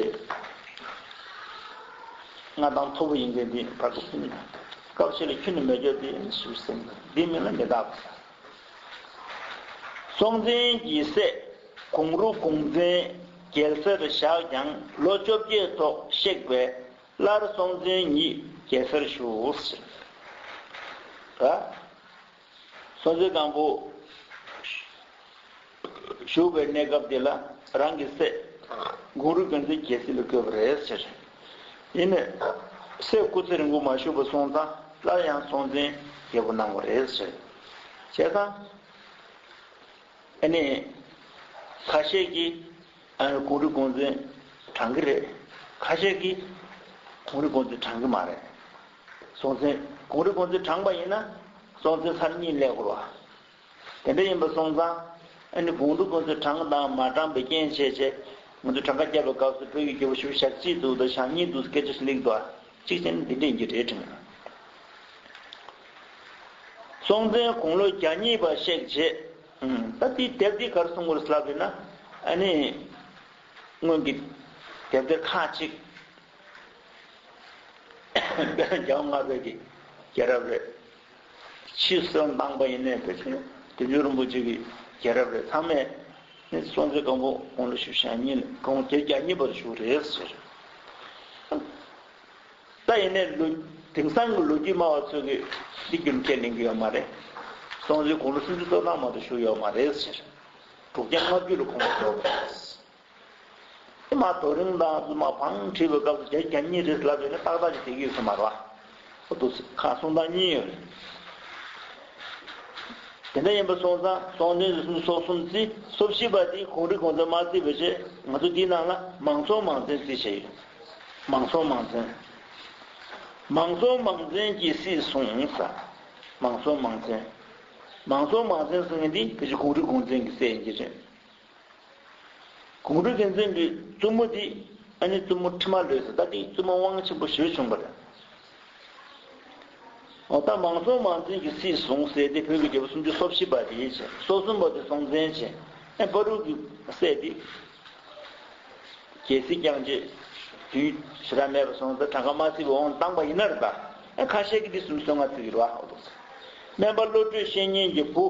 མངའ་ཐང་མཐོ་པོ་ཡིན་མཁན་དེ་བར་དུ་ཕུད་མི་འདུག་སྐབས་ཤིག་ལ་ཁྱོན་ནས་མེད་སྐྱོ་དེ་ཞེ་པོ་སེམས་འདུག་འདི་མིན་ལ་མི་རྟག་པ། སྲོང་བཙན་གྱི་སྲས་གུང་རུ་གུང་བཙན་རྒྱལ་སར་བཞག་ཀྱང་ལོ་བཅོ་བརྒྱད་ཐོག་གཤེགས་པས་སླར་སྲོང་བཙན་ཉིད་རྒྱལ་སར་བཞུགས། ད། སྲོང་བཙན་སྒམ་པོ་བཞུགས་པའི་གནས་སྐབས་དེ་ལ་རང་གི་སྲས་གུང་རུ་གུང་བཙན་རྒྱལ་སྲིད་ལ་བསྐོས་པ་རེད་ཟེར། ཡིན་ནའི་སྲས་སྐུ་ཚེ་རིང་པོ་མ་བཞུགས་པ་སོང་ཙང་སླར་ཡང་སྲོང་བཙན་རྒྱལ་པོ་གནང་བ་རེད་ཟེར། བྱས་ཙང་ཨ་ནི་ཁ་ཤས་ཀྱིས། ཨ་ནི་གུང་རུ་གུང་བཙན་དྲང་གི་རེད། ཁ་ཤས་ཀྱིས་གུང་རུ་གུང་བཙན་དྲང་གི་མ་རེད། སྲོང་བཙན་གུང་རུ་གུང་བཙན་དྲངས་པ་ཡིན་ན་སྲོང་བཙན་ཚར་གཉིས་སླེབས་དགོས་རེད་བ། དེ་འདྲ་ཡིན་པ་སོང་ཙང་ཨ་ནི་གུང་རུ་གུང་བཙན་དྲངས་དང་མ་དྲངས་པའི་རྐྱེན་བྱས་བྱས་ང་ཚོ་གྲངས་ཀ་བརྒྱབ་པའི་སྐབས་སུ་བོད་ཀྱི་རྒྱལ་པོ་ཞེ་པོ་ཞག་གཅིག་འདུག་ད་ཞག་གཉིས་འདུག་སྐད་ཆ་ཞིག་སླེབས་འདུག་གཅིག་བྱས་ན་འདི་འདྲ་ཡིན་གྱི་རེད་དྲན། སྲོང་བཙན་དགུང་ལོ་གྱ་གཉིས་པ་གཤེགས་རྗེས། ཨུམ། ད་དེའི་དེབ་འདི་ག་རེ་གསུང་གི་རེད་ལབ་ཡིན་ན། ཨ་ནི། སྔོན་གྱི་དེབ་ཐེར་ཁག་ཅིག་རྒྱལ་བ་ལྔ་པའི་གི་རྒྱལ་རབས་རེད། ཕྱིས་སུ་བཏང་པ་ཡིན་ནའི་ཕལ་ཆེར་བདུད་འཇོམས་རིན་པོ་ཆེ་གི་རྒྱལ་རབས་རེད། ཚང་མས་ནི་སྲོང་བཙན་སྒམ་པོ་དགུང་ལོ་བཞི་བཅུ་ཞེ་གཉིས་ལ་དགུང་བརྒྱད་བརྒྱ་གཉིས་པར་བཞུགས་རེད་ཟེར། ད་ཡིན་ནའི་ལོ། དེང་སང་གི་ལོ་རྒྱུས་སྨྲ་བ་ཚོས་ཀྱིས་འདི་རྒྱུན་ཁས་ལེན་གྱི་ཡོད་མ་རེད། སྲོང་བཙན་གོང་རིམ་སུམ་ཅུ་སོ་ལྔ་མ་གཏོགས་བཞུགས་ཡོད་མ་རེད་ཟེར། དྲུག་བརྒྱ་ལྔ་བཅུ་ལ་དགོངས་པ་རྫོགས་པ་རེད། དེ་མ་རྡོ་རིང་དང་དེ་མ་བང་བྲིས་པའི་སྐབས་སུ་བརྒྱ་གྱ་གཉིས་རེད་ལབ་ཡོད་ན་ཏག་ཏག་ཅིག་བསྡད་ཀྱི་ཡོད་ས་མ་རེད་བ། ཨོ་ཏོ་ཁ་གསུང་སྟངས་གཉིས་ཡོད་རེད། དེ་འདྲ་ཡིན་པ་སོང་ཙང་སྲོང་བཙན་སུམ་ཅུ་སོ་གསུམ་རྩིས། སོ་བཞི་པ་དེ་གོང་རིམ་གོང་ཚད་མ་རྩིས་པ་བྱས། ང་ཚོ་འདིའི་ནང་ལ་མང་ཚོགས་མང་བཙན་རྩིས་བྱས་ཡོད། མང་ཚོགས་མང་བཙན། མང་ཚོགས་མང་བཙན་གྱི་སྲིད་བཟུང་ས། མང་ཚོགས་མང་བཙན། མང་ཚོགས་མང་བཙན་ཟེར་མཁན་འདི་ཕལ་ཆེར་གོང་རིམ་གོང་བཙན་གྱི་སྲས་ཡིན་གྱི་རེད། གོང་རིམ་གོང་བཙན་གྱི་བཙུན་མོ་འདི་ཨ་ནི་བཙུན་མོ་ཁྲི་མ་ལོད་ཟེར། ད་འདི་བཙུན་མོ་དབང་ཆེན་པོ་ཞེ་པོ་བྱུང་བ་རེད། འོ་ད་མང་ཚོགས་མང་བཙན་གྱི་སྲིད་བཟུང་སྲས་དེ་བོད་ཀྱི་རྒྱལ་པོ་སུམ་ཅུ་སོ་བཞི་པ་དེ་ཡིན་ཕྱིར། སོ་གསུམ་པ་དེ་སྲོང་བཙན་ཕྱིར། ཨེ་བར་དུ་གི་སྲས་དེ་རྒྱལ་སྲིད་བསྐྱངས་རྗེས་དུས་ཞེ་དྲག་མེད་པ་སོང་ཙང་གྲངས་ཀ་མ་བརྩིས་པ་དབང་བཏང་པ་ཡིན་ན་རེད་ད། ཨེ་ཁ་ཤས་ཀྱིས་འདི་སུམ་ཅུ་སོ་ལྔ་བརྩི་གི་རེད་བ། འོ་དོ། སྨན་པ་བློ་གྲོས་བཤེས་གཉེན་གྱི་བུ།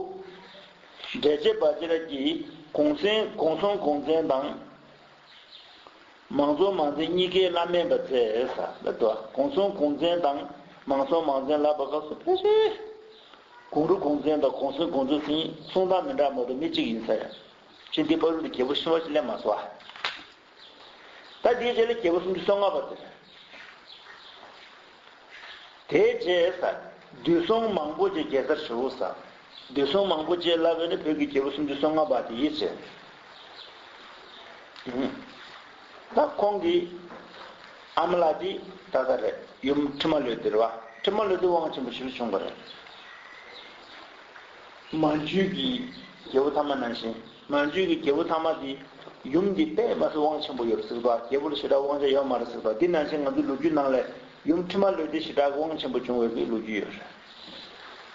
འབྲས་ལྗོད་བ་ཅི་ར་གྱིས་གོང་བཙན་གོང་སྲོང་གོང་བཙན་དང་། མང་གཙོ་མང་བཙན་གཉིས་ཀའི་བླ་སྨན་པ་བཙལ་ས་ལ་འདུག་གོང་སྲོང་གོང་བཙན་དང་མང་གཙོ་མང་བཙན་ལབ་པ་སྐབས་སུ་ཕལ་ཆེར་གོང་རུ་གོང་བཙན་དང་གོང་སྲོང་གོང་བཙན་ཟེར་གསུང་སྟངས་མི་འདྲ་མ་གཏོགས་མི་གཅིག་ཡིན་ས་རེད། ཕྱིན་ཏེ་བར་དུ་རྒྱལ་པོ་ཤི་བ་ཞིག་སླེབས་མ་སོང་བ། ད་དེའི་རྗེས་ལ་རྒྱལ་པོ་སུམ་ཅུ་སོ་ལྔ་པ་དེ་རེད། དེའི་རྗེས་ས། དུས་སྲུང་མང་པོ་ཅིག་རྒྱལ་སར་བཞུགས་ས། དུས་སྲུང་མང་པོ་ཅིག་ལབ་ཡོད་ན་བོད་ཀྱི་རྒྱལ་པོ་སུམ་ཅུ་སོ་ལྔ་པ་དེ་ཡིན་ཟེར། ད་ཁོང་གི་ཨ་མ་ལགས་དེ་ད་ལྟ་རེད། ཡུམ་ཁྲི་མ་ལོད་དེ་རེད་བ། ཁྲི་མ་ལོད་དེ་དབང་ཆེན་པོ་ཞེ་པོ་བྱུང་བ་རེད། མན་ཇུའི་གི་རྒྱལ་པོ་ཐ་མ་ནང་བཞིན། མན་ཇུའི་གི་རྒྱལ་པོ་ཐ་མ་དེ་ཡུམ་དེ་དཔེ་མ་སྲིད་དབང་ཆེན་པོ་ཡོད་རེད་ཟེར་གི་འདུག་རྒྱལ་པོ་ལ་ཞེ་དྲག་དབང་ཆ་ཡོད་མ་རེད་ཟེར་གི་འདུག་འདི་ནང་བཞིན་ང་ཚོའི་ལོ་རྒྱུས་ནང་ལ་ཡུམ་ཁྲི་མ་ལོད་དེ་ཞེ་དྲག་དབང་ཆེན་པོ་བྱུང་བའི་ལོ་རྒྱུས་ཡོད་རེད།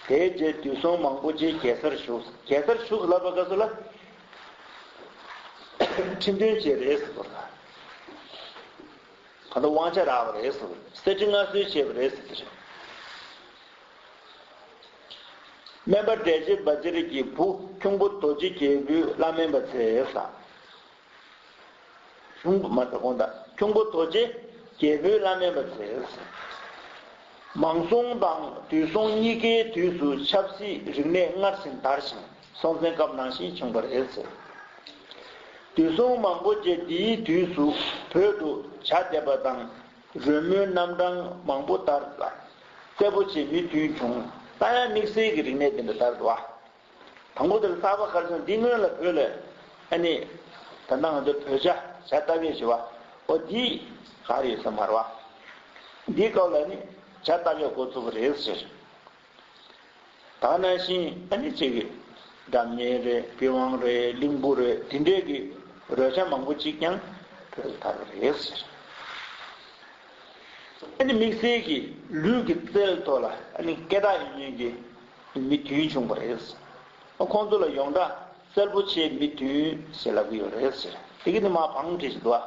དེའི་རྗེས་དུས་སྲུང་མང་པོ་ཅིག་རྒྱལ་སར་བཞུགས། རྒྱལ་སར་བཞུགས་ལབ་པ་སྐབས་སུ་ལ་ཁྲི་འདོན་བྱས་རེད་ཟེར་གི་འདུག་གང་ལྟར་དབང་ཆ་རག་པ་རེད་ཟེར་གི་འདུག་གསེར་ཁྲི་མངའ་གསོལ་བྱས་པ་རེད་ཟེར་གི་རེད། སྨན་པ་འབྲས་ལྗོད་བ་ཅི་ར་གྱི་བུ་ཁྱུང་པོ་རྡོ་རྗེ་རྒྱལ་པོའི་བླ་སྨན་པ་བཙལ་ས། ཁྱུང་པོ་མ་ད་དགོངས་དག་ཁྱུང་པོ་རྡོ་རྗེ་རྒྱལ་པོའི་བླ་སྨན་པ་བཙལ་ས། མང་སྲོང་དང་དུས་སྲོང་གཉིས་ཀའི་དུས་སུ་ཆབ་སྲིད་རིག་གནས་སྔར་བཞིན་དར་ཞིང་སྲོང་བཙན་སྐབས་ནང་བཞིན་བྱུང་བ་རེད་ཟེར། དུས་སྲོང་མང་པོ་ཅིག་འདིའི་དུས་སུ་བོད་དུ་ཇ་འདེབས་པ་དང་། རོལ་མོའི་རྣམ་གྲངས་མང་པོ་དར་ལ། སྲས་པོ་ཆེ་མི་བདུན་བྱུང་། ད་ཡང་དམིགས་བསལ་གྱི་རིག་གནས་དེ་འདྲ་དར་འདུག་ཨ། དང་པོ་དེར་གསར་པ་ག་རེ་བྱུང་འདི་སྔོན་ལ་བོད་ལ་ཨ་ནི། ད་ལྟ་ང་ཚོ་བོད་ཇ་ཇ་བཏབ་ཡས་ཞེས་པ་འོ་འདི་ག་རེ་ཡོད་ས་མ་རེད་བ། འདིའི་སྐབས་ལ་ནི་ཇ་བཏབ་ཡས་འགོ་ཚུགས་པ་རེད་ཟེར། ད་ནང་བཞིན་ཨ་ནི་གཅིག་གི་སྒྲ་སྙན་རེད། པི་ཝང་རེད། གླིང་བུ་རེད། དེ་འདྲས་ཀྱི་རོལ་ཆ་མང་པོ་གཅིག་ཀྱང་བོད་ལ་དར་བ་རེད་ཟེར། ཨ་ནི་དམིགས་བསལ་གྱི་ལུས་ཀྱི་རྩལ་ཐོག་ལ་ཨ་ནི་སྐད་གྲགས་ཡོད་མཁན་གྱི་མི་བདུན་བྱུང་བ་རེད་ཟེར། ཁོང་ཚོ་ལ་ཡོངས་གྲགས་གསལ་པོ་ཆེ་མི་བདུན་ཞེས་ལབ་ཀྱི་ཡོད་རེད་ཟེར། དེ་གི་ནི་མ་བང་བྲིས་ཤིག་འདུག་ཨ།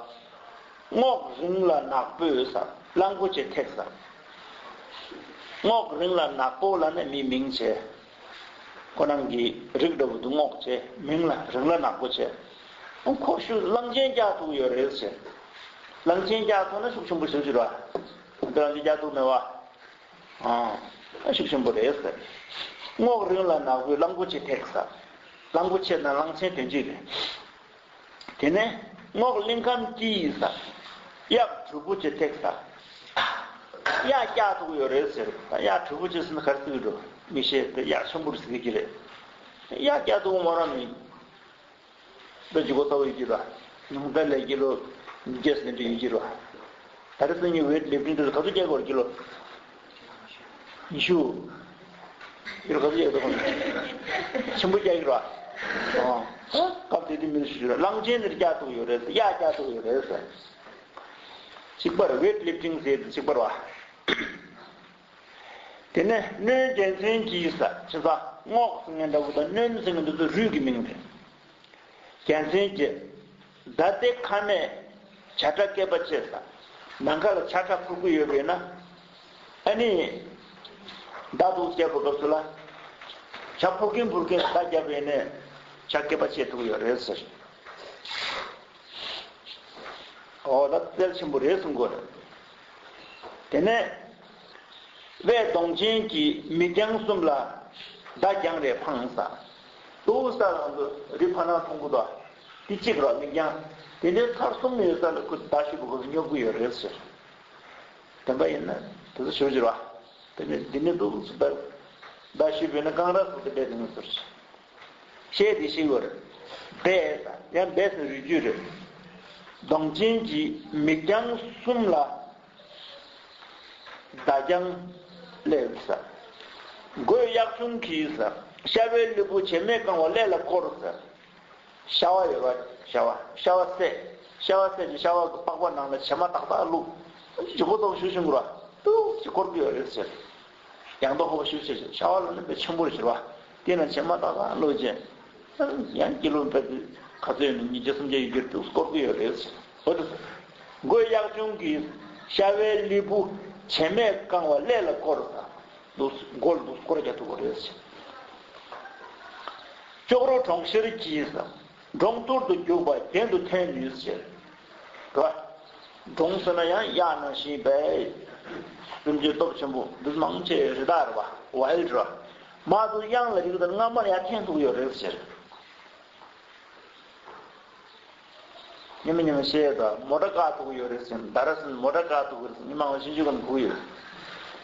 རྔོག་རིང་ལ་ནག་པོས་ཟ། གླང་པོ་ཆེ་ཐེག་ཟ། རྔོག་རིང་ལ་ནག་པོ་ལ་ནི་མི་མིང་བྱས། ཁོ་རང་གི་རིགས་འདྲ་བོ་འདུག་རྔོག་བྱས་མིང་ལ་རིང་ལ་ནག་པོ་བྱས། ཁོ་ཤུགས་གླང་ཆེན་རྒྱག་ཐུབ་ཡོད་རེད་ཟེར། གླང་ཆེན་རྒྱག་ཐུབ་ན་ཤུགས་ཆེན་པོ་ཞིག་ཅིག་རེད་བ། འདི་རང་གིས་རྒྱག་ཐུབ་མེད་བ། ཨང་། ཤུགས་ཆེན་པོ་རེད་ཟེར། རྔོག་རིང་ལ་ནག་པོས་གླང་པོ་ཆེ་ཐེག་ཟ། གླང་པོ་ཆེ་དང་གླང་ཆེན་དོན་གཅིག་རེད། དེ་ནས་རྔོག་གླིང་ཁམས་སྐྱིད་ཟ། གཡག་གྲུ་པོ་ཆེ་ཐེག་ཟ། གཡག་རྒྱག་ཐུབ་ཀྱི་ཡོད་རེད་ཟེར། གཡག་གྲུ་པོ་ཆེ་ཟེར་ན་ག་རེ་ཟེར་གྱི་འདུག་མི་ཤེས་དེ་གཡག་ཆེན་པོ་རེད་ཟེར་གྱི་རེད། གཡག་རྒྱག་ཐུབ་ཀྱི་མ་རེད་མི། ད་ལྗིད་ཁོག་ཚ་བོ་ཡོད་ཀྱི་རེད། ཉུང་མཐའ་ལས་ཀི་ལོ་བརྒྱད་ཙམ་འདྲ་ཡོད་ཀྱི་རེད། ད་རེས་སང་ཉིན་ཝེཊ་ལིཕ་ཊིང་དེ་ལ་ག་ཚོད་རྒྱག་དགོས་རེད་ཀི་ལོ། ཉི་ཤུ། ཡོད་ག་ཚོད་རྒྱག་དགོས་རེད། ཆེན་པོ་རྒྱག་གི་རེད། ཨ། སྐབས་དེ་དུས་མི་ལ་ཞུ་རེད། གླང་ཆེན་དེར་རྒྱག་ཐུབ་ཡོད་རེད། གཡག་རྒྱག་ཐུབ་ཡོད་རེད་ཟེར། གཅིག་པ་རེད། ཝེཊ་ལིཕ་ཊིང་ཟེར་དེ་གཅིག་པ་རེད་བ། དེ་ནས་གནོད་རྒྱལ་མཚན་གྱིས་ཟ། ཆེ་ས་རྔོག་ཟེར་མཁན་འདྲ་བོ་དང་གནོད་ཟེར་མཁན་འདི་ཚོ་རུས་ཀྱི་མིང་རེད། རྒྱལ་མཚན་གྱིས་མདའ་སྟེ་ཁ་ནས་བྱ་ཁྲ་སྐེད་པ་ཕྱེ་ས། ནམ་མཁའ་ལ་བྱ་ཁྲ་འཕུར་གྱི་ཡོད་པས་ན། ཨ་ནི། མདའ་འདུག་བྱས་པའི་སྐབས་སུ་ལ། བྱ་འཕུར་གིན་འཕུར་གིན་མདའ་བརྒྱབ་པས་ནས་བྱ་སྐེད་པ་ཕྱེ་ཐུབ་ཀྱི་ཡོད་རེད་ཟེར། འོ་ད་རྩལ་ཆེན་པོ་རེད་གསུང་གི་ཡོད་རེད། དེ་ནས། དབལ་གདོང་ཅན་གྱིས་མི་རྐྱང་གསུམ་ལ། མདའ་རྒྱང་རེ་འཕངས་ས། ཏོག་ཙམ་ལ་ང་ཚོ་རི་ཕར་ནང་མཐོང་གི་འདུག་དེ་གཅིག་རོ། མིག་རྒྱང་དེ་འདྲའི་ཚར་གསུམ་ཡོད་ས་ལ་ཁོ་མདའ་གཞུ་བོ་ཁོ་སྙོབ་གི་ཡོད་རེད་ཟེར། དེ་འདྲ་ཡིན་ན་དེ་ཚོ་ཞུ་ཞུ་རོ། དེ་ནི་འདི་ནི་འདུག་ཟེར། མདའ་གཞུ་བོས་ན་རྐང་ར་ཟུག་དེ་འདྲས་དེ་ནི་ཟེར། བཤད་དེ་ཤེས་དགོས་རེད། སྦས་ས། ཡང་སྦས་ཟེར་རུས་རྒྱུད་རེད། གདོང་ཅན་གྱི་མིག་རྒྱང་གསུམ་ལ་མདའ་རྒྱང་སླེབས་ས། མགོས་གཡག་ཆུང་གིས་ས། ཤ་བའི་ལུས་པོ་བྱེ་མས་བཀང་བ་ཀླད་ལ་བསྐོར་ས། ཤ་བ་ཡོད་པ། ཤ་བ། ཤ་བ་བསད། ཤ་བ་བསད་ཀྱི་ཤ་བ་གི་པགས་པ་ནང་ལ་བྱེ་མ་ཏག་ཏག་བླུགས། ཇི་གོ་ཏོག་ཤུ་ཤུང་ར་ཏུག་ཅིག་བསྐོར་གི་ཡོད་རེད་ཟེར། ཡང་དག་ཧོ་བ་ཤུ་ཤེ་ཤེ་ཤ་བ་ལ་ནི་དཔེ་ཆེན་པོ་རེད་ཟེར་བ། དེ་ན་བྱེ་མ་ཏག་ཏག་བླུགས་རྗེས། ཡང་ཀི་ལོ་མེ་ཊར་ག་ཚོད་ཡོད་ན་ཉིས་བརྒྱ་སུམ་བརྒྱ་ཡོད་རྒྱུར་ཏུ་བསྐོར་གི་ཡོད་རེད་ཟེར། འོ་དེ་ཟེར། མགོས་གཡག་ཆུང་གིས་ཤ་བའི་ལུས་པོ་བྱེ་མས་བཀང་བ་ཀླད་ལ་བསྐོར་ས། འདུག་མགོ་ལ་འདུག་བསྐོར་རྒྱག་ཐུབ་པ་རེད་ཟེར། ཅོག་རོ་གྲོང་ཁྱེར་གྱིས་ས། འབྲོང་ཐུར་དུ་རྒྱུག་པ་གྱེན་དུ་འཐེན་ནུས་ཟེར། ར། འབྲོང་ཟེར་ན་ཡང་གཡག་ནང་བཞིན་པའི་སྲིན་རྗེ་སྟོབས་ཆེན་པོ་འདི་མང་ཆེ་རི་དྭགས་རེད་བ། ཝའིལ་ཌི་ར། མར་དུ་གཡང་ལ་རིག་དང་སྔ་མར་ཡར་འཐེན་ཐུབ་ཡོད་རེད་ཟེར། ཉི་མ་ཉི་མ་བཤད་དང་མོ་ཊ་བཀག་ཐུབ་ཀྱི་ཡོད་རེད་ཟེར། ད་ར་སེ་མོ་ཊ་བཀག་ཐུབ་ཀྱི་རེད་ཟེར། ཉི་མ་ང་ཤིང་ཆུ་ཁ་ནས་གོ་གི་ཡོད།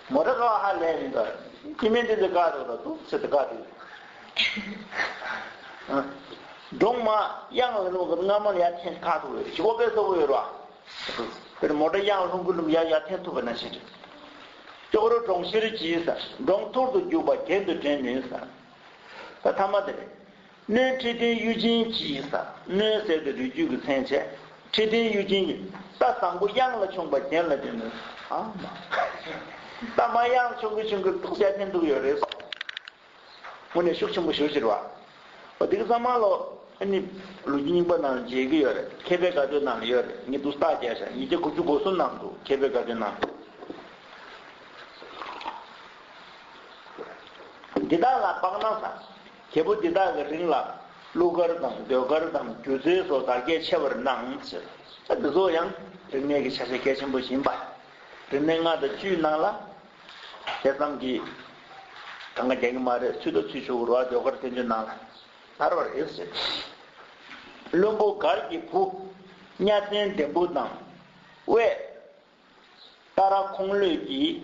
མོ་ཊ་བཀག་ཧ་ལས་མི་འདུག་སྐྱེ་དམན་དེ་ཚོས་བཀག་ཐུབ་ད་འདུག་ཟེར་ཏེ་བཀག་ཐུབ་ཀྱི་ཡོད། འབྲོང་མ་གཡང་ལ་ལྷུང་གི་སྔ་མ་ལ་ཡར་འཐེན་བཀག་ཐུབ་ཀྱི་ཡོད་རེད། ཞི་གོ་དཔེ་བཟོ་གི་ཡོད་རེད་བ། དེར་མོ་ཊ་གཡང་ལྷུང་གི་ལྷུང་ཡར་ཡར་འཐེན་ཐུབ་པ་ནང་བཞིན་རེད། ཅོག་རོ་གྲོང་ཁྱེར་གྱིས་ས། འབྲོང་ཐུར་དུ་རྒྱུག་པ་གྱེན་དུ་འདྲེན་ནུས་ས། ད་ཐ་མ་དེ་རེད། སྣོད་ཁྲི་སྟེང་གཡུ་ཅན་གྱིས་ས། སྣོད་ཟེར་དེ་རུས་རྒྱུད་ཀྱི་མཚན་བྱས། ཁྲི་སྟེང་གཡུ་ཅན་གྱིས་རྟ་བཟང་པོ་གཡང་ལ་མཆོངས་པ་གྱེན་ལ་འདྲེན་ནུས། ཨ་མ། རྟ་མ་གཡང་མཆོང་གི་མཆོང་གི་ཏོག་ཙམ་འཐེན་ཐུབ་ཡོད་རེད། དངོས་གནས་ཤུགས་ཆེན་པོ་ཞེ་པོ་ཅིག་རེད་བ། འོ་དེ་གི་ཚང་མ་ལོ་ཨ་ནི་ལོ་རྒྱུས་རྙིང་པ་ནང་ལ་མཇལ་གྱི་ཡོད་རེད། མཁས་པའི་དགའ་སྟོན་ནང་ལ་ཡོད་རེད། ངས་འདུག་རྟགས་བརྒྱབ་ཤག་ཉིས་བརྒྱ་དགུ་བཅུ་གོ་གསུམ་ནང་དུ་མཁས་པའི་དགའ་སྟོན་ནང་དུ། འདི་དག་ལ་དཔག་ན་ས། རྒྱལ་པོ་འདི་དག་གི་རིང་ལ་གླུ་གར་དང་ཟློས་གར་དང་སྒྱུ་རྩལ་སོགས་དར་རྒྱས་ཆེ་བར་སྣང་ཟེར། ད་འདི་ཚོ་ཡང་རིག་གནས་ཀྱི་ཆ་ཤས་གལ་ཆེན་པོ་ཞིག་ཡིན་པ། རིག་གནས་ལྔ་དང་བཅུའི་ནང་ལ་དེ་ཙམ་གྱིས་གྲངས་ཀ་རྒྱག་གི་མ་རེད། ཚུལ་དང་ཚུལ་ཆོག་རོ་ཟློས་གར་བསྟན་བཅོས་ནང་ལ་དར་བ་རེད་ཟེར། བློན་པོ་མགར་གྱི་བུ་གཉའ་བཙན་ལྡེམ་པོ་དང་དབས། ཏཱ་ར་ཁོང་ལོད་ཀྱིས་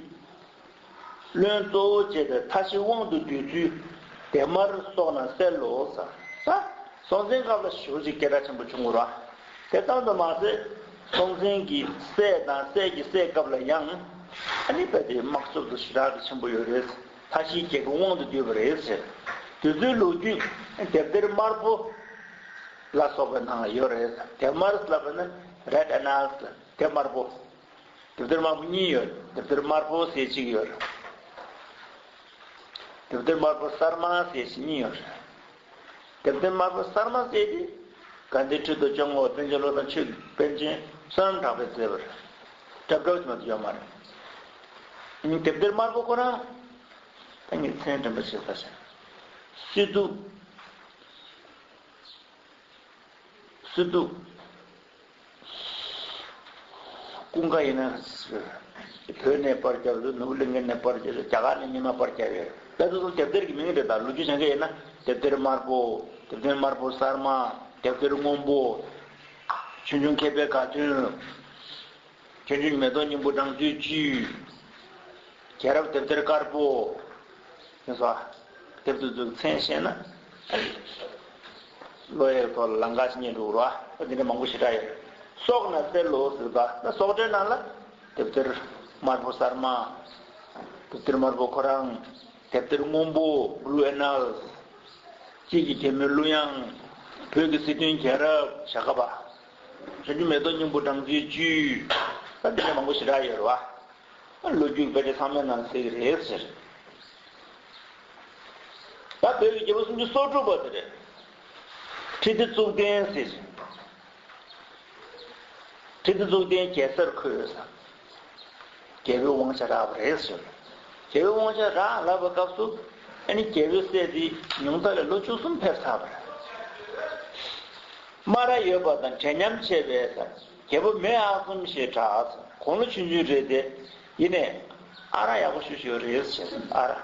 བློན་གཙོ་བོ་བྱས་ཏེ་མཐའ་བཞི་དབང་དུ་བསྡུས་ཚུལ་དེབ་དམར་སོགས་ན་གསལ་ལོ་ཟེར། ད་སྲོང་བཙན་སྐབས་ལ་ཞེ་པོ་ཅིག་སྐད་གྲགས་ཆེན་པོ་བྱུང་ངོ་ར། དེ་ཙམ་དུ་མ་ཟད་སྲོང་བཙན་གྱི་སྲས་དང་སྲས་ཀྱི་སྲས་སྐབས་ལ་ཡང་ཨ་ནི་དཔེ་དེ་དམག་འཐབ་ཏུ་ཞེ་དྲག་གི་ཆེན་པོ་ཡོད་རེད། མཐའ་བཞིའི་རྒྱལ་ཁབ་དབང་དུ་བསྡུས་པ་རེད་ཟེར། དེ་ཚོའི་ལོ་རྒྱུས་དེབ་ཐེར་དམར་པོ་ལ་སོགས་པའི་ནང་ལ་ཡོད་རེད། དེབ་དམར་ལབ་པ་ནི་Red Annals། དེབ་དམར་པོ། དེབ་ཐེར་དམར་པོ་གཉིས་ཡོད། དེབ་ཐེར་དམར་པོ་ཟེར་གཅིག་ཡོད། དེབ་ཐེར་དམར་པོ་གསར་མ་ཟེར་གཉིས་ཡོད། དེབ་ཐེར་དམར་པོ་གསར་མ་ཟེར་དེ་དགའ་ལྡན་ཁྲི་ལོ་སྐྱབས་མགོན་པཎ་ཆེན་བློ་བཟང་ཆོས་ཀྱི་པཎ་ཆེན་བསོད་ནམས་གྲགས་པས་མཛད་པ་རེད། སྒྲ་སྒྲོགས་མ་གཏོགས་ཡོད་མ་རེད། དེབ་ཐེར་དམར་པོ་ཁོ་རང་ད་ངས་མཚན་འདྲེན་པ་ཞིག་ད་བྱས། སི་ཏུ། སི་ཏུ། ཀུན་དགའ་ཡིན་ན། བོད་ནས་པར་བརྒྱབ་འདུག་ནོར་བུ་གླིང་ག་ནས་པར་བརྒྱབ་འདུག་རྒྱ་གར་ནས་རྙིང་མ་པར་བརྒྱབ་ཡོད། ད་དེ་ཚོ་དེབ་ཐེར་གྱི་མིང་རེད། ད་ལོ་རྒྱུས་སྦྱང་མཁན་ཡིན་ན་དེབ་ཐེར་དམར་པོ། དེབ་ཐེར་དམར་པོ་གསར་མ། དེབ་ཐེར་སྔོན་པོ། ཆོས་འབྱུང་མཁས་པའི་དགའ་སྟོན། ཆོས་འབྱུང་མེ་ཏོག་སྙིང་པོ་སྦྲང་རྩིའི་བཅུད། རྒྱལ་རབས་དེབ་ཐེར་དཀར་པོ། ཡིན་སོ། དེབ་དེ་ཚོའི་མཚན་ཤེས་ན། བློ་ཡག་ཐོག་ལ་ལམ་ཁ་ཞིག་རྙེད་འགྲོ་གི་རེད་བ། འདི་འདྲ་མང་པོ་ཞེ་དྲག་ཡོད། སོགས་ན་གསལ་ལོ་ཟེར་བ་ན་སོགས་སྒྲོས་ནང་ལ་དེབ་ཐེར་དམར་པོ་གསར་མ། དེབ་ཐེར་དམར་པོ་ཁོ་རང་། དེབ་ཐེར་སྔོན་པོ་Blue Annals། དཔྱིད་ཀྱི་རྒྱལ་མོའི་གླུ་དབྱངས། བོད་ཀྱི་སྲིད་དོན་རྒྱལ་རབས་ཞྭ་སྒབ་པ། ཆོས་འབྱུང་མེ་ཏོག་སྙིང་པོ་སྦྲང་རྩིའི་བཅུད། ད་འདི་འདྲ་མང་པོ་ཞེ་དྲག་ཡོད་རེད་བ། ལོ་རྒྱུས་དཔེ་ཆ་ཚང་མའི་ནང་གསལ་གྱི་རེད་ཟེར། ད་བོད་ཀྱི་རྒྱལ་པོ་སུམ་ཅུ་སོ་དྲུག་པ་དེ་རེད། ཁྲི་ལྡེ་གཙུག་བརྟན་ཟེར། ཁྲི་ལྡེ་གཙུག་བརྟན་རྒྱལ་སར་འཁོད་ས། རྒྱལ་པོའི་དབང་ཆ་རག་པ་རེད་ཟེར། རྒྱལ་པོའི་དབང་ཆ་རག་ལབ་པའི་སྐབས་སུ་ཨ་ནི་རྒྱལ་པོའི་སྲས་དེ་ཉུང་མཐའ་ལ་ལོ་བཅུ་གསུམ་ཕེབས་ཚར་བ་རེད། སྨ་ར་ཡོད་པ་དང་འདྲེས་མཉམ་བྱས་པས་ཟེར། རྒྱལ་པོ་མེས་ཨག་ཚོམ་ཞེས་གྲགས་ཟེར། དགུང་ལོ་ཆུང་ཆུང་རེད་དེ། ཡིན་ནའི་ཨ་རག་ཡག་པོ་ཞེ་པོ་ཅིག་ཡོད་རེད་ཟེར། ཨ་རག་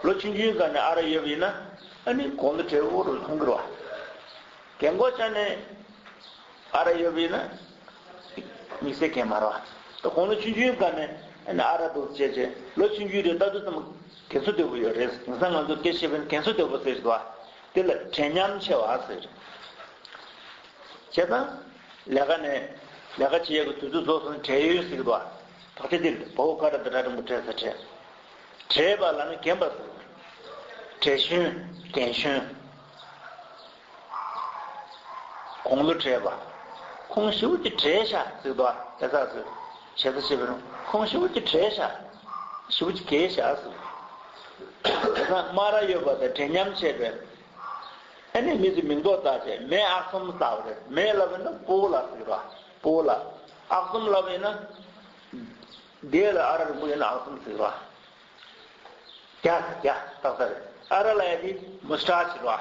ལོ་ཆུང་ཆུང་སྒང་ནས་ཨ་རག་ཡོད་པ་ཡིན་ན། ཨ་ནི་དགུང་ལོ་བགྲེས་པོ་རུ་མཐོང་གི་རེད་བ། རྒན་གོག་ཆགས་ནས་ཨ་རག་ཡོད་པ་ཡིན་ན། དམིགས་བསལ་གང་ཡང་མ་རེད་བ། ད་དགུང་ལོ་ཆུང་ཆུང་སྒང་ནས་ཨ་ནི་ཨ་རག་འདུག་བྱས་བྱས། ལོ་ཆུང་ཆུང་རེད། ལྟ་དུས་ཙམ་རྒན་གསོ་དོད་པོ་ཡོད་རེད། དེང་སང་ང་ཚོ་སྐད་ཆ་བཤད་པ་ཡིན་ན་རྒན་གསོ་དོད་པོ་ཟེར་གྱི་འདུག་བ། དེ་ལ་བགྲེས་ཉམས་ཆེ་བ་ཟེར། བྱས་ཙང་། ལས་ཀ་ནས། ལས་ཀ་བྱེད་ཡག་གི་དུས་ཚོད་རྫོགས་སོང་ན་བགྲེས་ཡོལ་ཟེར་གྱི་འདུག་བ། དོགས་གཅོད་དེ་རེད། བོའུ་ཀ་ར་དང་སྒྲ་འགྲེང་བུ་བགྲེས་ས་བགྲེས། བགྲེས་པ་ལབ་ན་རྒན་པ་ཟེར། བགྲེས་གཞོན། རྒན་གཞོན། དགུང་ལོ་བགྲེས་པ། ཁོང་ཞེ་པོ་ཅིག་བགྲེས་ཤག་ཟེར་གྱི་འདུག་བ། ལྷ་སར་ཟེར། ཞེ་ས་ཞེ་པོ་རུང་ཁོང་ཞེ་པོ་ཅིག་བགྲེས་ཤག་ཞེ་པོ་ཅིག་རྒས་ཤག་ཟེར། དེ་ན་སྨ་ར་ཡོད་པ་དང་བགྲེས་ཉམས་ཆེ་བའི། ཨ་ནི་མི་ཚོའི་མིང་འདོགས་བཏགས་བྱས་མེ་ཨག་ཚོམ་ཟེར་བ་རེད། མེ་ལབ་ཡིན་ན་སྤོ་ལ་ཟེར་བ། སྤོ་ལ། ཨག་ཚོམ་ལབ་ཡིན་ན། དེ་ལ་ཨ་ར་རིང་པོ་ཡིན་ན་ཨག་ཚོམ་ཟེར་བ། རྒྱ། རྒྱ་ཏག་ཏག་རེད། ཨ་ར་ལབ་ཡ་དེ་མུ་སི་ཊ་ཆི་ཟེར་བ།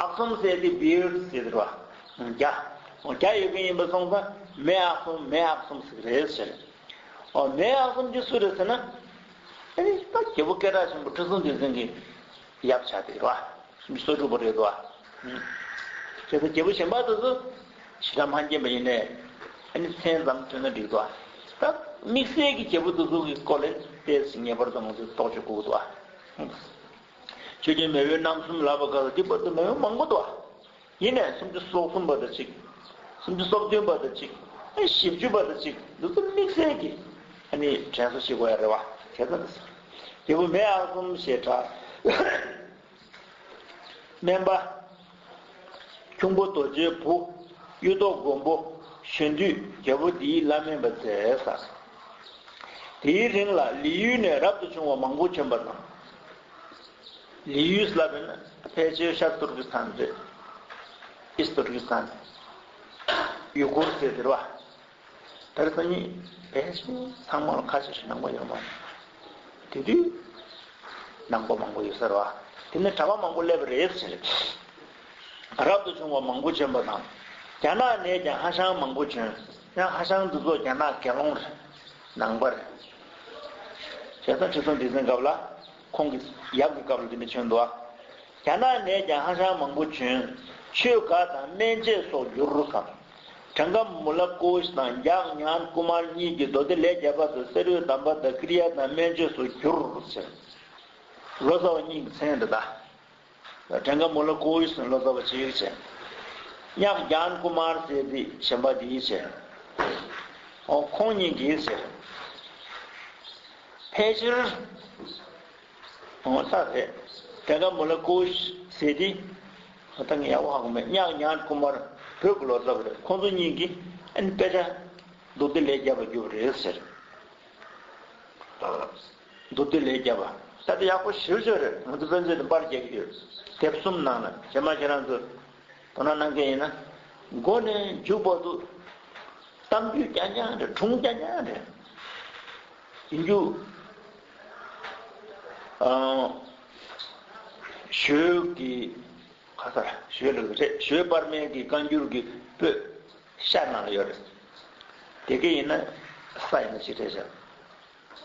ཨག་ཚོམ་ཟེར་དེ་བི་ཡར་ཌི་ཟེར་བ། རྒྱ། རྒྱ་ཡོད་མཁན་ཡིན་པ་སོང་ཙང་མེ་ཨག་ཚོམ། མེ་ཨག་ཚོམ་ཟེར་གི་རེད་ཟེར། ཨོ། མེ་ཨག་ཚོམ་གྱི་སུ་རེད་ཟེར་ན། ཨ་ནི་ད་རྒྱལ་པོ་སྐད་གྲགས་ཆེན་པོ་ཁྲི་སྲོང་ལྡེ་བཙན་གྱི་ཡབ་ཆགས་དེ་རེད་བ། སུམ་ཅུ་སོ་དྲུག་པ་རེད་དོ། བྱས་ཙང་རྒྱལ་པོ་གཞན་པ་དེ་ཚོ་ཞེ་དྲག་མ་མཁྱེན་པ་ཡིན་ནའི། ཨ་ནི་མཚན་ཙམ་ཐོས་ན་འགྲིག་དོ། ད་དམིགས་བསལ་གྱི་རྒྱལ་པོ་དེ་ཚོ་གི་སྐོར་ལ་ཏོག་ཙམ་ངེས་པར་དུ་ང་ཚོས་རྟོག་དཔྱོད་དགོས་ཀྱི་འདུག་ཆོས་རྒྱལ་མེས་དབོན་རྣམ་གསུམ་ལབ་པ་ག་ལ་དེ་བར་དུ་མེས་དབོན་མང་པོ་འདུག་ཡིན་ནའི་སུམ་ཅུ་སོ་གསུམ་པ་དང་གཅིག་སུམ་ཅུ་སོ་བདུན་པ་དང་གཅིག་ཨ་ནི་བཞི་བཅུ་པ་དང་གཅིག་འདི་ཚོ་དམིགས་བསལ་གྱི་ཨ་ནི་དྲན་གསོ་བྱེད་དགོས་ཡ་རེད་བ། བྱས་ཙང་། རྒྱལ་པོ་མེ་ཨག་ཚོམ་ཞེས་གྲགས། སྨན་པ། ཁྱུང་པོ་རྡོ་རྗེའི་བུ། གཡུ་ཐོག་མགོན་པོ། གཞོན་དུས་རྒྱལ་པོ་འདིའི་བླ་སྨན་པ་མཛད་ས། དེའི་རིང་ལ་ལི་ཡུལ་ནས་རབ་ཏུ་བྱུང་བ་མང་པོ་བྱོན་པ་དང་། ལི་ཡུལ་ལབ་པས་ན་ཕལ་ཆེར་ཤར་ཏུར་ཀི་སི་ཐན་རེད། ཨིསི་ཏུར་ཀི་སི་ཐན། ཡུ་གུར་ཟེར་དེ་རེད་བ། ད་རེས་སང་ཉིན་བལ་ཆེན་ཚང་མ་ལ་ཁ་ཤས་ཤིག་ནང་པ་ཡོད་མ་རེད། དེ་དུས་ནང་པ་མང་པོ་ཡོད་ས་རེད་བ། དེ་ནས་གྲྭ་པ་མང་པོ་སླེབས་པ་རེད་ཟེར། རབ་ཏུ་བྱུང་བ་མང་པོ་བྱོན་པ་དང་། རྒྱ་ནག་ནས་ཀྱང་ཧྭ་ཤང་མང་པོ་བྱོན། ཡང་ཧྭ་ཤང་འདི་ཚོ་རྒྱ་ནག་དགེ་སློང་རེད། ནང་པ་རེད། བྱས་ཙང་ཁྲི་སྲོང་ལྡེ་བཙན་སྐབས་ལ་ཁོང་གི་ཡབ་ཀྱི་སྐབས་ལ་དེ་འདྲ་བྱོན་འདུག་བ། རྒྱ་ནག་ནས་ཀྱང་ཧྭ་ཤང་མང་པོ་བྱོན། ཆོས་ག་དང་སྨན་དཔྱད་སོགས་བསྒྱུར་གམ། དྲན་ག་མུ་ལ་ཀོ་ཤ་དང་ཡག་ཉན་ཀུ་མར་གཉིས་ཀྱིས་མདོ་སྡེ་ལས་བརྒྱ་པ་དང་གསེར་འོད་དམ་པ་དང་ཀྲི་ཡ་དང་སྨན་དཔྱད་སོགས་བསྒྱུར་ཟེར། ལོ་ཙཱ་བ་གཉིས་ཀྱི་མཚན་འདི་ལྟ། དྲན་ག་མུ་ལ་ཀོ་ཤ་ལོ་ཙཱ་བ་གཅིག་བྱས། ཉག་ཉན་ཀུ་མར་ཟེར་དེ་གཞན་པ་དེ་བྱས། ཨོ་ཁོང་གཉིས་ཀྱིས་ཟེར། ཕལ་ཆེར། ཨོ་ད་རེད། དེ་ག་མུ་ལ་ཀོ་ཤ་ཟེར་དེ། ད་ངས་ཡག་པོ་ཧ་གོ་མེད། ཉག་ཉན་ཀུ་མར་བོད་ཀྱི་ལོ་ཙཱ་བ་རེད། ཁོང་ཚོ་གཉིས་ཀྱིས་ཨ་ནི་དཔེ་ཆ་མདོ་སྡེ་ལས་བརྒྱ་པ་བསྒྱུར་བ་རེད་ཟེར། མདོ་སྡེ་ལས་བརྒྱ་པ། ད་དེ་ཡག་པོ་ཞེ་པོ་ཅིག་རེད། ང་ཚོ་དཔེ་མཛོད་དུ་པར་རྒྱག་གི་ཡོད། དེབ་གསུམ་ནང་ལ་རྗེས་མ་ཁྱེད་རང་ཚོ་དོ་སྣང་གནང་མཁན་ཡིན་ན། མགོ་ནས་མཇུག་བར་དུ་གཏམ་རྒྱུད་རྐྱང་རྐྱང་རེད། སྒྲུང་རྐྱང་རྐྱང་རེད། ཡིན་རྒྱུ། ཨང་། ཞོལ་གྱི། ག་ས། ཞོལ་ལ་རེད། ཞོལ་པར་མའི་གི་བཀའ་འགྱུར་གྱི་པོད་ཤར་ནང་ལ་ཡོད་རེད། དེ་ག་ཡིན་ན་ས་ཡིན་ན་ཞིག་རེད་ཤག་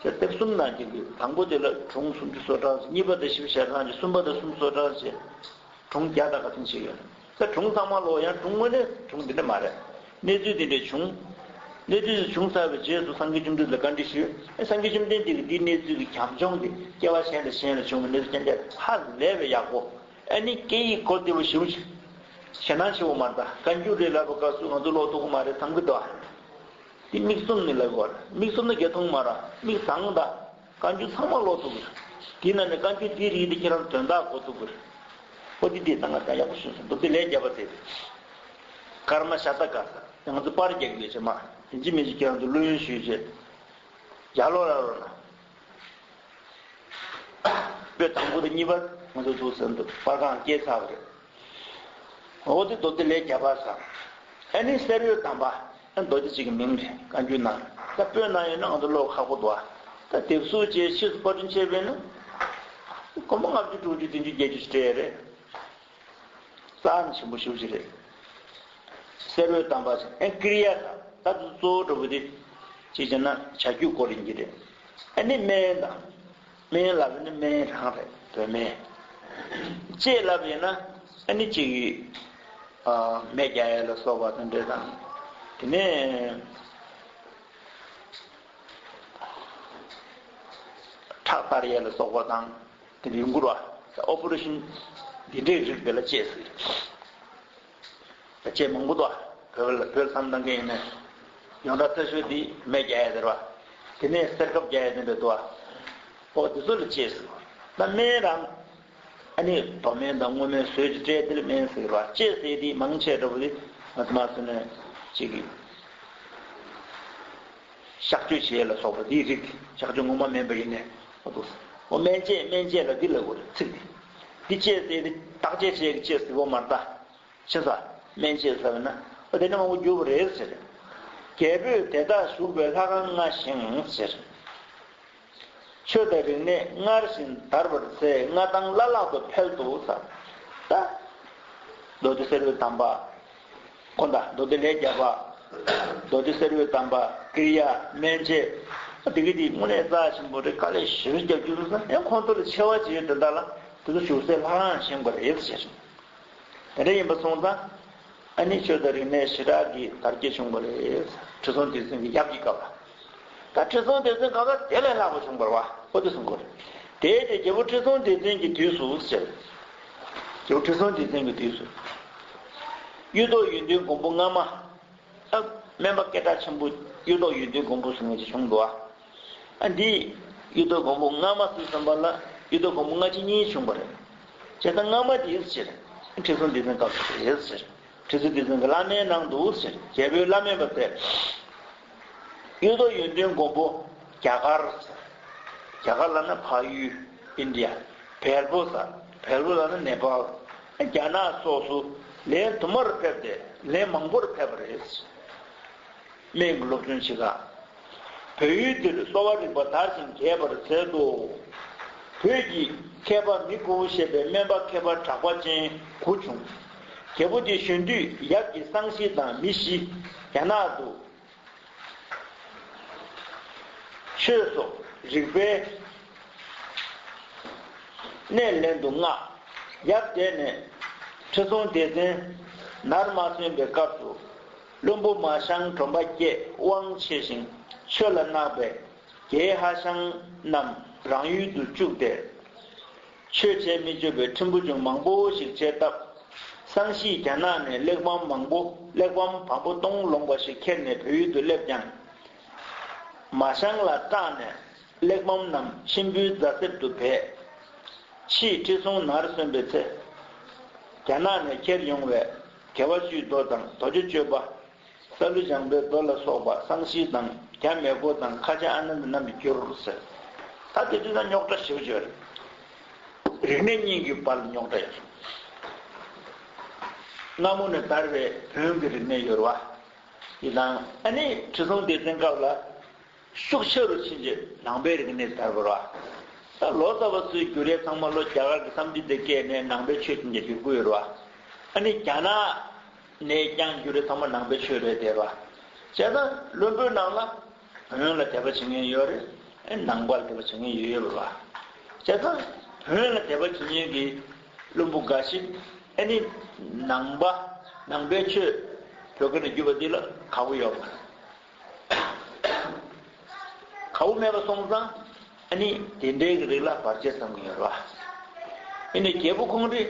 དེ་དེབ་གསུམ་ནང་གི་དང་པོ་དེ་ལ་སྒྲུང་སུམ་ཅུ་སོ་གྲངས་ཅིག་གཉིས་པ་དེ་བཞི་བཅུ་ཞེ་གྲངས་ཅིག་གསུམ་པ་དེ་སུམ་ཅུ་སོ་གྲངས་ཅིག་སྒྲུང་བརྒྱ་དང་ག་ཚོད་ཅིག་ཡོད། ད་སྒྲུང་ཚང་མ་ཀློག་ཡང་སྒྲུང་དངོས་གནས་སྒྲུང་འདི་འདྲ་མ་རེད། གནས་ཚུལ་འདི་འདྲ་བྱུང་། གནས་ཚུལ་དེ་བྱུང་ཚར་བའི་རྗེས་སུ་སངས་རྒྱས་བཅོམ་ལྡན་འདས་ལ་བཀའ་འདྲི་ཞུས། ཨེ་སངས་རྒྱས་བཅོམ་ལྡན་འདས་ཀྱིས་འདིའི་གནས་ཚུལ་གྱི་རྒྱབ་ལྗོངས་དེ་སྐྱེ་བ་གཞན་ལས་གཞན་ལ་བྱུང་བའི་གནས་ཚུལ་རྐྱང་རྐྱང་ཧ་ལས་པའི་ཡག་པོ། ཨ་ནི་སྐད་ཡིག་གོ་བདེ་བོ་ཞེ་པོ་ཞིག་ཞེད་སྣང་ཆེ་བོ་མ་རེད། ད་བཀའ་འགྱུར་རེད་ལབ་པ་སྐབས་སུ་ང་ཚོ་ཀློག་ཐུབ་ཀྱི་མ་རེད་བསམ་གྱི་འདུག་ཨ། དེ་མིག་བཙུམ་ནས་ལབ་དགོས་རེད། མིག་བཙུམ་ན་བརྒྱ་མཐོང་མ་རེད། མིག་གཙང་ད། བཀའ་འགྱུར་ཚང་མ་ཀློག་ཐུབ་དགོས་རེད། དེའི་ནང་ནས་བཀའ་འགྱུར་འདིའི་རིགས་འདི་ཁྱེད་རང་དོན་དག་གོ་ཐུབ་དགོས་རེད། ཨོ་དེ་དེ་ད་ང་ད་ཡག་པོ་ཤེས་སོང་། མདོ་སྡེ་ལས་བརྒྱ་པ་དེ་རེད། ཀརྨ་ཤ་སྟག་ག་ས་ང་ཚོ་པར་རྒྱག་གི་ཡོད་ཅེས་མ། ཡིན་གཅིག་མིན་གཅིག་ཁྱེད་རང་ཚོ་བླུ་ཡོན་ཞུས་རྗེས། ཡར་ལོག་ལ་རོགས་གནང་། པོད་དང་པོ་དང་གཉིས་པ་ང་ཚོ་ཚུགས་ཟིན་འདུག་པར་ཁང་སྐྱེལ་ཚར་བ་རེད། འོ་དེ་མདོ་སྡེ་ལས་བརྒྱ་པ་ཟེར། ཨ་ནི་གསེར་འོད་དམ་པ། ཨ་མདོ་སྡེ་གཅིག་གི་མིང་རེད། བཀའ་འགྱུར་ནང་ད་པོད་ནང་ཡོད་ན་ང་ཚོ་ཀློག་ཁག་པོ་འདུག་ད་དེབ་གཟུགས་བཅས་ཕྱིས་སུ་པར་སྐྲུན་བྱས་པས་ན། སྒོར་མོ་ལྔ་བཅུ་དྲུག་ཅུ་བདུན་ཅུ་བརྒྱད་ཅུ་ཞིག་སྤྲད་ཡ་རེད། རྩ་ནི་ཆེན་པོ་ཞེ་པོ་ཅིག་རེད། གསེར་འོད་དམ་པ་ཟེར། ཨ་ཀྲི་ཡ་དང་ད་དུ་གཙོ་བོ་འདྲ་པོ་དེ་ཅིག་བྱས་ན་བྱ་རྒྱུད་སྐོར་ཡིན་གྱི་རེད། ཨ་ནི་སྨན་དང་། སྨན་ལབ་ན་སྨན་རང་རེད། བོད་སྨན། དཔྱད་ལབ་ཡིན་ན་ཨ་ནི་གཅིག་གིས་ཨ་མེ་རྒྱག་ཡས་ལ་སོགས་པ་དང་འདྲ་དང་། དེ་ནས་ཁྲག་གཏར་ཡས་ལ་སོགས་པ་དང་། དེ་འདྲའི་འགུར་བ། ཨོ་པ་རེ་ཤིན་འདི་འདྲའི་རིགས་དེ་ལ་དཔྱད་ཟེར། དཔྱད་མང་པོ་འདུག་བོད་ལ་བོད་ལ་བསམ་བཏང་མཁན་ཡིན་ན། ཡོངས་གྲགས་མཐོ་ཤོས་འདི་མེ་རྒྱག་ཡས་དེ་རེད་བ། དེ་ནས་གསེར་ཁབ་རྒྱག་ཡས་དེ་འདྲ་འདུག་བ། ཨོ་དེ་ཚོ་ལ་དཔྱད་ཟེར་བ། ད་སྨན་རང་། ཨ་ནི་རྡོ་སྨན་དང་སྔོ་སྨན་བཟོས་ཏེ་སྤྲད་དེ་ལ་སྨན་ཟེར་བ། དཔྱད་ཟེར་དེ་མང་ཆེ་འདྲ་པོ་དེ་ང་ཚོ་མ་སོང་ན་ཅིག་གི་གཤག་བཅོས་བྱེད་ལ་སོགས་པ་འདིའི་རིགས། གཤག་བཅོས་ངོ་མ་མིན་པ་ཡིན་ནས། འོ་འདུག་འོ་སྨན་དཔྱད། སྨན་དཔྱད་ལ་འདི་ལབ་དགོས་རེད། ཚིག་འདི། འདི་དཔྱད་ཟེར་ཏེ་བརྟག་དཔྱད་བྱེད་ཀྱི་དཔྱད་ཟེར་བ་མ་རེད་ད། ཤེས་སོང་། སྨན་དཔྱད་ཟེར་བ་ན་འོ་དེ་ནི་མང་པོ་འགྱུར་བ་རེད་ཟེར། རྒྱལ་པོས་དེ་དག་བཞུགས་པའི་ལྷ་ཁང་ལྔ་བཞེངས་ཟེར། ཆོས་དང་རིག་གནས་སྔར་བཞིན་དར་བར་འཚལ། མངའ་ཐང་བླ་ལྷག་ཏུ་འཕེལ་དུ་གསོལ། ད། མདོ་སྡེ་གསེར་འོད་དམ་པ། ཁོ་ད་མདོ་སྡེ་ལས་རྒྱས་པ། མདོ་སྡེ་གསེར་འོད་དམ་པ། ཀྲི་ཡ། སྨན་དཔྱད། དེ་གི་དེ་དངོས་གནས་རྩ་ཆེན་པོ་རེད། དཀའ་ལས་ཞེ་པོ་རྒྱབ་རྒྱུ་འདུག་ཟེར། ཡང་ཁོང་ཚོ་ལ་ཆེ་བ་བྱེད་དེ་འདྲ་ལ་དེ་ཚོ་བཞུགས་སའི་ལྷ་ཁང་བཞེངས་པ་རེད་ཟེར། དེ་འདྲ་ཡིན་པ་སོང་ཙང་། ཨ་ནི་ཆོས་དང་རིག་གནས་ཞེ་དྲག་གི་དར་རྒྱས་བྱུང་བ་རེད། ཁྲི་སྲོང་ལྡེ་བཙན་གྱི་ཡབ་ཀྱི་སྐབས་ལ། ད་ཁྲི་སྲོང་ལྡེ་བཙན་སྐབས་ལ་དེ་ལས་ལྷག་པ་བྱུང་བ་རེད་བ། ཨོ་དེ་གསུང་གི་རེད། དེའི་རྗེས་རྒྱལ་པོ་ཁྲི་སྲོང་ལྡེ་བཙན་གྱི་དུས་སུ་ཟེར། རྒྱལ་པོ་ཁྲི་སྲོང་ལྡེ་བཙན་གྱི་དུས་སུ། གཡུ་ཐོག་ཡོན་ཏན་མགོན་པོ་སྔ་མ། ཨ། སྨན་པ་སྐད་གྲགས་ཆེན་པོ་གཡུ་ཐོག་ཡོན་ཏན་མགོན་པོ་ཟེར་མཁན་ཅིག་བྱུང་འདུག་ཨ། ཨ་འདི་གཡུ་ཐོག་མགོན་པོ་སྔ་མ་ཟེར་བསམ་པ་ལ་གཡུ་ཐོག་མགོན་པོ་སྔ་ཕྱི་གཉིས་བྱུང་བ་རེད། བྱས་ཙང་སྔ་མ་དེའི་ཕྱིར་ཁྲི་སྲོང་ལྡེ་བཙན་སྐབས་སུ་རེད་ཟེར། ཁྲི་སྲོང་ལྡེ་བཙན་གྱི་བླ་མའི་ནང་དུ་ཟེར། རྒྱལ་པོའི་བླ་སྨན་པ་དེ། གཡུ་ཐོག་ཡོན་ཏན་མགོན་པོ་རྒྱ་གར། རྒྱ་གར་ལབ་ན་འཕགས་ཡུལ་ཨིན་ཌི་ཡ། བལ་པོ་ཟེར། བལ་པོ་ལབ་ན་ནེ་པཱལ། རྒྱ་ནག་སོགས་སུ་ལན་དུ་མར་ཕེབས་ཏེ་ལན་མང་པོར་ཕེབས་པ་རེད། སྨན་གྱི་སློབ་སྦྱོང་བྱེད་ག་བོད་ཡུལ་འདིར་གསོ་བ་རིག་པ་དར་ཞིང་རྒྱས་པར་མཛད་དོ། བོད་ཀྱི་མཁས་པ་མི་དགུ་བོ་ཞེས་པའི་སྨན་པ་མཁས་པ་གྲགས་པ་ཅན་དགུ་བྱུང་། རྒྱལ་པོ་དེ་བཞོན་དུས་ཡབ་ཀྱི་གསང་བཞེས་དང་མི་བཞི་རྒྱ་ནག་ཏུ་ཆོས་སོགས་རིག་པའི་གནས་ལེན་དུ་མངགས། ཡབ་འདས་ནས་ཁྲི་སྲོང་ལྡེ་བཙན་ནར་མ་སོན་པའི་སྐབས་སུ། བློན་པོ་མ་ཞང་གྲོམ་པ་བརྒྱད་དབང་ཆེ་ཞིང་ཆོས་ལ་བརྣག་པས་རྒྱའི་ཧ་ཤང་རྣམས་རང་ཡུལ་དུ་བཅུག་སྟེ། ཆོས་བྱེད་མི་ཆོག་པའི་ཁྲིམས་ཕུག་ཆུང་མང་པོ་ཞིག་བྱས་སྟབས། གསང་བཞེས་རྒྱ་ནག་ནས་གླེགས་བམ་མང་པོ་གླེགས་བམ་བམ་པོ་སྟོང་ལོངས་པ་ཞིག་ཁྱེར་ནས་བོད་ཡུལ་དུ་སླེབས་ཀྱང་། མ་ཞང་ལ་སྐྲག་ནས་གླེགས་བམ་རྣམས་མཆིམས་ཕུའི་རྫ་གསེབ་ཏུ་སྦས། ཕྱིས་ཁྲི་སྲོང་ནར་སོན་པའི་ཚེ། རྒྱ་ནག་ནས་ཁྱེར་ཡོང་བའི་དགེ་བ་བཅུའི་མདོ་དང་རྡོ་རྗེ་གཅོད་པ། ས་ལུ་ལྗང་པའི་མདོ་ལ་སོགས་པ་གསང་བཞེས་དང་རྒྱ་མེ་སྒོ་དང་ཁ་ཆེ་ཨ་ནནྡ་རྣམས་ཀྱིས་བསྒྱུར་ཟེར། ད་དེ་དུས་ན་རྙོག་དྲ་ཞེ་པོ་ཅིག་ཡོད་རེད། རིག་གནས་གཉིས་ཀྱི་བར་ལ་རྙོག་དྲ་ཡོད་རེད། སྔ་མོ་ནས་དར་བའི་བོན་གྱི་རིག་གནས་ཡོད་རེད་བ། དེ་དང་ཨ་ནི་ཁྲི་སྲོང་ལྡེ་བཙན་སྐབས་ལ། ཤུགས་ཆེ་རུ་ཕྱིན་རྗེས་ནང་པའི་རིག་གནས་དར་བ་རེད་བ། ད་ལོ་ཙཱ་བ་ཚོའི་བསྒྱུར་ཡས་ཚང་མ་ལོ་རྒྱ་གར་གྱི་བསམ་གཏན་དེ་བཀལ་ནས་ནང་པའི་ཆོས་ཅན་གྱི་བསྒྱུར་དགོས་ཡོད་རེད་བ། ཨ་ནི་རྒྱ་ནག་ནས་ཀྱང་བསྒྱུར་ཡས་ཚང་མ་ནང་པའི་ཆོས་རེད་དེ་རེད་བ། བྱས་ཙང་བློན་པོའི་ནང་ལ་བོན་ལ་དད་པ་བྱེད་མཁན་ཡོད་རེད། ཨ་ནི་ནང་པ་ལ་དད་པ་བྱེད་མཁན་ཡོད་ཡོད་རེད་བ། བྱས་ཙང་བོན་ལ་དད་པ་བྱེད་མཁན་གྱི་བློན་པོ་འགའ་ཞིག་ཨ་ནི་ནང་པ་ནང་པའི་ཆོས་བོད་སྐད་ནས་བསྒྱུར་བ་འདི་ལ་དགའ་པོ་ཡོད་མ་རེད། དགའ་པོ་མེད་པ་སོང་ཙང་ཨ་ནི་དེ་འདྲའི་གི་རིགས་ལ་བར་ཆད་བསམ་གི་ཡོད་རེད་བ། ཨ་ནི་རྒྱལ་པོ་ཁོང་རེ་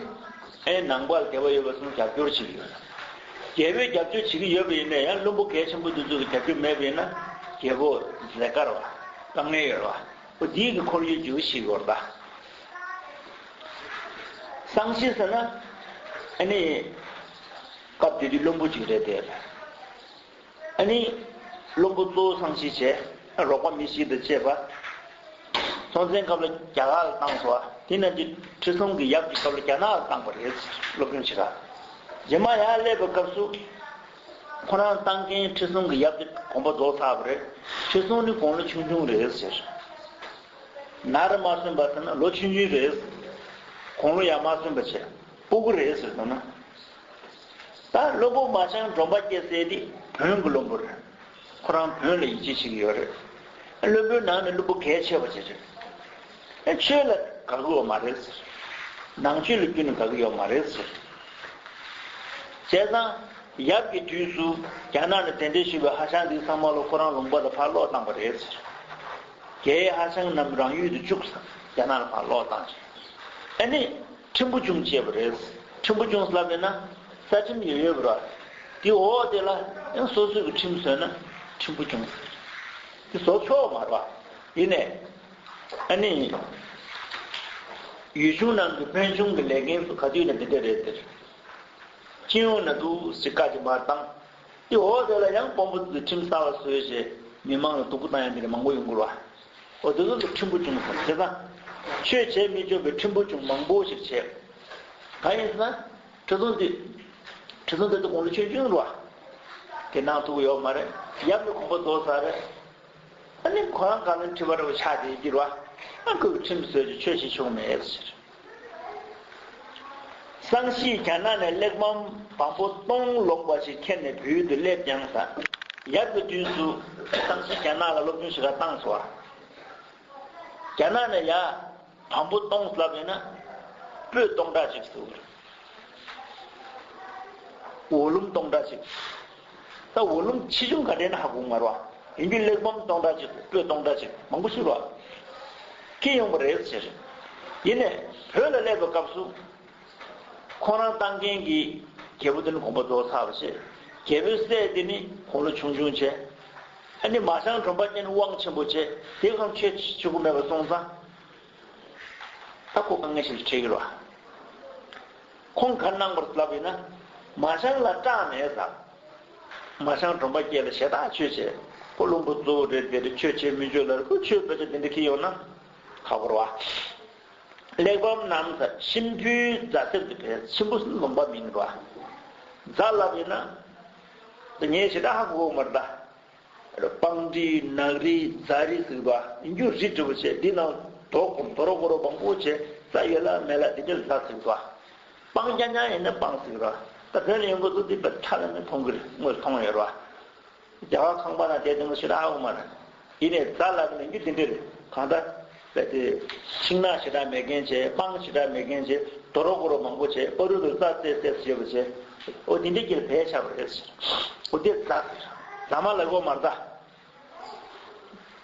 ཨ་ནི་ནང་པ་ལ་དད་པ་ཡོད་པ་སོང་རྒྱབ་སྐྱོར་བྱེད་ཀྱི་ཡོད་རེད། རྒྱལ་པོས་རྒྱབ་སྐྱོར་བྱེད་ཀྱི་ཡོད་པ་ཡིན་ན་ཡང་བློན་པོ་གལ་ཆེན་པོ་དེ་ཚོ་གི་རྒྱབ་སྐྱོར་མེད་པ་ཡིན་ན་རྒྱལ་པོ་ཟེར་དཀའ་རེད་བ། དཀའ་ངལ་ཡོད་རེད་བ། འོ་དེའི་གི་ཁོར་ཡུག་ཅིག་ཞིག་ཡོད་རེད་ད། གསང་བཞེས་ཟེར་ན་ཨ་ནི་སྐབས་དེ་དུས་བློན་པོ་ཅིག་རེད་དེ། ཨ་ནི་བློན་པོ་གཙོ་བོ་གསང་བཞེས་བྱས། རོགས་པ་མི་བཞི་དང་བཅས་པ། སྲོང་བཙན་སྐབས་ལ་རྒྱ་གར་ལ་བཏང་སོང་བ། དེ་ནང་གི་ཁྲི་སྲོང་གི་ཡབ་ཀྱི་སྐབས་ལ་རྒྱ་ནག་ལ་བཏང་བ་རེད། སློབ་སྦྱོང་བྱེད་ག་རྗེས་མ་ཡར་སླེབས་པའི་སྐབས་སུ། ཁོ་རང་བཏང་མཁན་ཁྲི་སྲོང་གི་ཡབ་དེ་དགོངས་པ་རྫོགས་ཚར་བ་རེད། ཁྲི་སྲོང་ནི་དགུང་ལོ་ཆུང་ཆུང་རེད་ཟེར། ནར་མ་སོན་པ་ཟེར་ན་ལོ་ཆུང་ཆུང་རེད། དགུང་ལོ་ཡར་མ་སོན་པ་བྱས། སྤུ་གུ་རེད་ཟེར་འདུག་ན། ད་བློན་པོ་མ་ཞང་གྲོམ་པ་སྐྱེས་ཟེར་དེ་བོན་གྱི་བློན་པོ་རེད། ཁོ་རང་བོན་ལ་ཡིད་ཆེས་བྱེད་ཀྱི་ཡོད་རེད། བློན་པོའི་ནང་ནས་བློན་པོ་གལ་ཆེ་བ་ཅིག་རེད། ཨེ་ཆོས་ལ་དགའ་གི་ཡོད་མ་རེད་ཟེར། ནང་ཆོས་ལ་ཁྱོན་ནས་དགའ་གི་ཡོད་མ་རེད་ཟེར། བྱས་ཙང་ཡབ་ཀྱི་དུས་སུ་རྒྱ་ནག་ནས་གདན་འདྲེན་ཞུས་པའི་ཧྭ་ཤང་འདི་ཚང་མ་ལོ་ཁོ་རང་ལུང་པ་ལ་ཕར་སློག་བཏང་བ་རེད་ཟེར། རྒྱའི་ཧྭ་ཤང་རྣམས་རང་ཡུལ་དུ་བཅུག་ཟེར་རྒྱ་ནག་ལ་ཕར་སློག་བཏང་ཟེར། ཨ་ནི་ཁྲིམས་ཕུ་བྱུང་བྱས་པ་རེད་ཟེར། ཁྲིམས་ཕུ་བྱུང་ཟེར་ལབ་ཡིན་ན་རྩ་ཁྲིམས་ཡོད་ཡོད་པ་རེད། དེ་འོག་དེ་ལ་ཡང་སོ་སོའི་གི་ཁྲིམས་བཟོས་ན་ཁྲིམས་ཕུ་བྱུང་ཟེར། དེ་བཟོ་ཆོག་མ་རེད་པ། ཡིན་ནའི། ཨ་ནི། ཡུལ་ཆུང་ནང་གི་ཕན་ཆུང་གི་ལས་འགན་སུ་ག་དུས་ནས་འདི་འདྲ་རེད་དེར། སྤྱི་ཡོངས་ན་འདུག་སེ་བཀའ་ཅིག་མར་བཏང་། དེ་འོག་དེ་ལ་ཡང་དཔོན་པོ་ཚོས་ཁྲིམས་གསར་བ་བཟོས་བྱས་མི་མང་ལ་སྡུག་པོ་བཏང་ཡ་འདི་འདྲ་མང་པོ་ཡོང་གི་རེད་པ། འོ་དེ་ཚོ་ལ་ཁྲིམས་ཕུ་བྱུང་ཟེར་བྱས་ཙང་། ཆོས་བྱེད་མི་ཆོག་པའི་ཁྲིམས་ཕུ་བྱུང་མང་པོ་ཞིག་བྱས། གང་ཡིན་ཟེར་ན། ཁྲི་སྲོང་ལྡེ། ཁྲི་སྲོང་ལྡེ་ཚོ་དགུང་ལོ་ཆུང་ཆུང་རེད་པ། དེ་གནང་ཐུབ་ཀྱི་ཡོད་མ་རེད། ཡབ་ནི་དགོངས་པ་རྫོགས་ཚར་རེད། ཨ་ནི་ཁོ་རང་ག་ལ་ཁྲི་པ་རེད་པ་ཆགས་བསྡད་ཀྱི་རེད་པ། ཨ་ཁོས་ཁྲིམས་བཟོས་ཀྱི་ཆོས་བྱེད་ཆོག་མེད་ཟེར། སང་ཞིག་རྒྱ་ནག་ནས་གླེགས་བམ་བམ་པོ་སྟོང་ལོངས་པ་ཞིག་ཁྱེར་ནས་བོད་དུ་སླེབས་ཀྱང་ཟེར། ཡབ་ཀྱི་དུས་སུ་སང་ཞིག་རྒྱ་ནག་ལ་སློབ་སྦྱོང་ཞེ་དྲག་བཏང་སོང་བ། རྒྱ་ནག་ནས་ཡར་བམ་པོ་སྟོང་ལབ་ཡིན་ན། སྤོས་སྟོང་ཕྲག་གཅིག་ཟེར་བ་རེད། འོ་ལུམ་སྟོང་ཕྲག་གཅིག་ད་འོ་ལུམ་ཆེ་ཆུང་ག་འདྲ་ཡིན་ན་ཧ་གོ་གི་མ་རེད་པ། ཡིན་རྒྱུ་གླེགས་བམ་སྟོང་ཕྲག་གཅིག་སྤོས་སྟོང་ཕྲག་གཅིག་མང་པོ་ཞིག་རེད་པ། ཁྱེར་ཡོང་བ་རེད་ཟེར། ཡིན་ནའི་བོད་ལ་སླེབས་པའི་སྐབས་སུ། ཁོང་རང་བཏང་མཁན་གྱི་རྒྱལ་པོ་དེ་ནི་དགོངས་པ་རྫོགས་ཚར་བ་བྱས། རྒྱལ་པོའི་སྲས་དེ་ནི་དགུང་ལོ་ཆུང་ཆུང་བྱས། ཨ་ནི་མ་ཞང་སྒྲོམ་པ་ཉིད་དབང་ཆེན་པོ་བྱས་དེ་གང་ཆོས་བྱེད་དགོས་མེད་པ་སོང་ཙང་། ད་ཁོ་དཀའ་ངལ་ཞིག་ལ་འཕྲད་ཀྱི་རེད་པ། ཁོང་ག་གནང་བར་ལབ་ཡིན་ན། མ་ཞང་ལ་སྐྲག་མེད་ཟེར། མ་ཞང་སྒྲོམ་པ་བརྒྱད་ལ་ཞེ་དྲག་ཆོས་བྱས། ཁོ་བློན་པོ་གཙོ་བོ་རེད་དེ་རེད་ཆོས་བྱེད་མི་ཆོག་ལབ་ཁོ་ཆོས་ཕལ་ཆེར་དེ་འདྲ་ཁྱེར་ཡོང་ན་ཁག་པོ་རེད་པ། གླེགས་བམ་རྣམས་ཟེར་མཆིམས་ཕུའི་རྫ་གསེབ་ཏུ་ཕེབས། མཆིམས་ཕུ་ཟེར་ན་ལུང་པ་མིང་རེད་པ། རྫ་ལབ་ཡིན་ན། ད་ངས་ཞེ་དྲག་ཧ་གོ་གི་མ་རེད་ད། སྤང་རི་ནགས་རི་རྫ་རི་ཟེར་བ་ཡིན་རྒྱུ་རི་འདྲ་པོ་བྱས་འདི་ནང་རྡོ་སྐོར་རྡོ་རོ་ཀོ་རོ་མང་པོ་བྱས་རྩྭ་ཡོད་ལ་མེད་ལ་འདི་འདྲ་རྫ་ཟེར་བ། སྤང་རྐྱང་རྐྱང་ཡིན་ན་སྤང་ཟེར་བ། ད་བོད་ནས་ཡོང་གི་འདུག་འདི་པའི་ཁྲ་ལ་ནི་མཐོང་གི་རེད་དངོས་སུ་མཐོང་ཡོད་རེད་བ། རྒྱ་གར་ཁང་པ་དང་དེ་དེ་མོ་ཞེ་དྲག་ཧ་གོ་མ་རེད། ཡིན་ནའི་རྫ་ལབ་ནས་རྒྱུ་དེ་འདྲ་རེད་གང་ལྟར། རྦད་དེ་ཤིང་ནགས་ཞེ་དྲག་མེད་མཁན་བྱས་སྤང་ཞེ་དྲག་མེད་མཁན་བྱས་རྡོ་རོ་ཀོ་རོ་མང་པོ་བྱས་བར་དུ་རྩྭ་བཙལ་བཙལ་བྱས་པ་བྱས། འོ་དེ་འདྲའི་རྐྱེན་བས་ཆགས་པ་རེད་ཟེར། འོ་དེ་རྫ་ཟེར། རྫ་མ་ལབ་ཡོད་མ་རེད་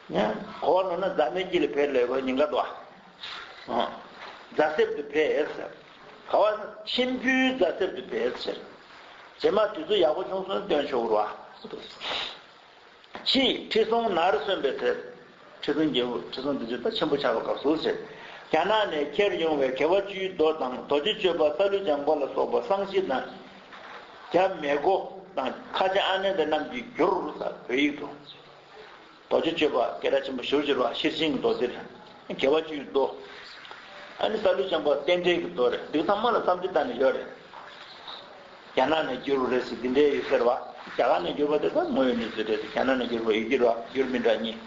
ད། ཡང་གོ་བ་ནོར་ན་རྫ་མའི་དཀྱིལ་ལ་བས་ལབ་ཡོད་ཉེན་ཁ་འདུག་ཨ། རྫ་གསེབ་ཏུ་བས་ཟེར། ག་བ་ན་མཆིམས་ཕུའི་རྫ་གསེབ་ཏུ་བས་ཟེར། རྗེས་མ་དུས་ཚོད་ཡག་པོ་བྱུང་སོང་ན་སྟོན་ཆོག་གི་རེད་བ། ཕྱིས་ཁྲི་སྲོང་ནར་སོན་པའི་ཚེ། ཁྲི་སྲོང་རྒྱལ་པོ་ཁྲི་སྲོང་ལྡེ་བཙན་ད་ཆེན་པོ་ཆགས་པའི་སྐབས་སུ་ཟེར། རྒྱ་ནག་ནས་ཁྱེར་ཡོང་བའི་དགེ་བ་བཅུའི་མདོ་དང་རྡོ་རྗེ་གཅོད་པ་ས་ལུ་ལྗང་པ་ལ་སོགས་པ་སང་ཞི་དང་། རྒྱ་མེ་གོ་དང་ཁ་ཆེ་ཨ་ནནྡ་རྣམས་ཀྱིས་བསྒྱུར་ཟེར་བོད་ཡིག་ཏུ། རྡོ་རྗེ་གཅོད་པ་སྐད་གྲགས་ཆེན་པོ་ཞེ་པོ་ཅིག་རེད་བ། ཤེར་ཕྱིན་གྱི་མདོ་སྡེ་རེད། དགེ་བ་བཅུའི་མདོ། ཨ་ནི་ས་ལུ་ལྗང་པ་རྟེན་འབྲེལ་གྱི་མདོ་རེད། འདི་ཚང་མ་ལ་བསམ་ཚུལ་བཏང་ནས་ཡོད་རེད། རྒྱ་ནག་ནས་བསྒྱུར་བ་རེད་ཟེར་འདི་འདྲའི་ཡོད་ཟེར་བ། རྒྱ་གར་ནས་བསྒྱུར་བ་དེ་ཚོ་ངོ་ཡོད་གནས་ཚུལ་རེད་ཟེར། རྒྱ་ནག་ནས་བསྒྱུར་བ་ཡོད་ཀྱི་རེད་བ། བསྒྱུར་མི་འདྲ་གཉིས།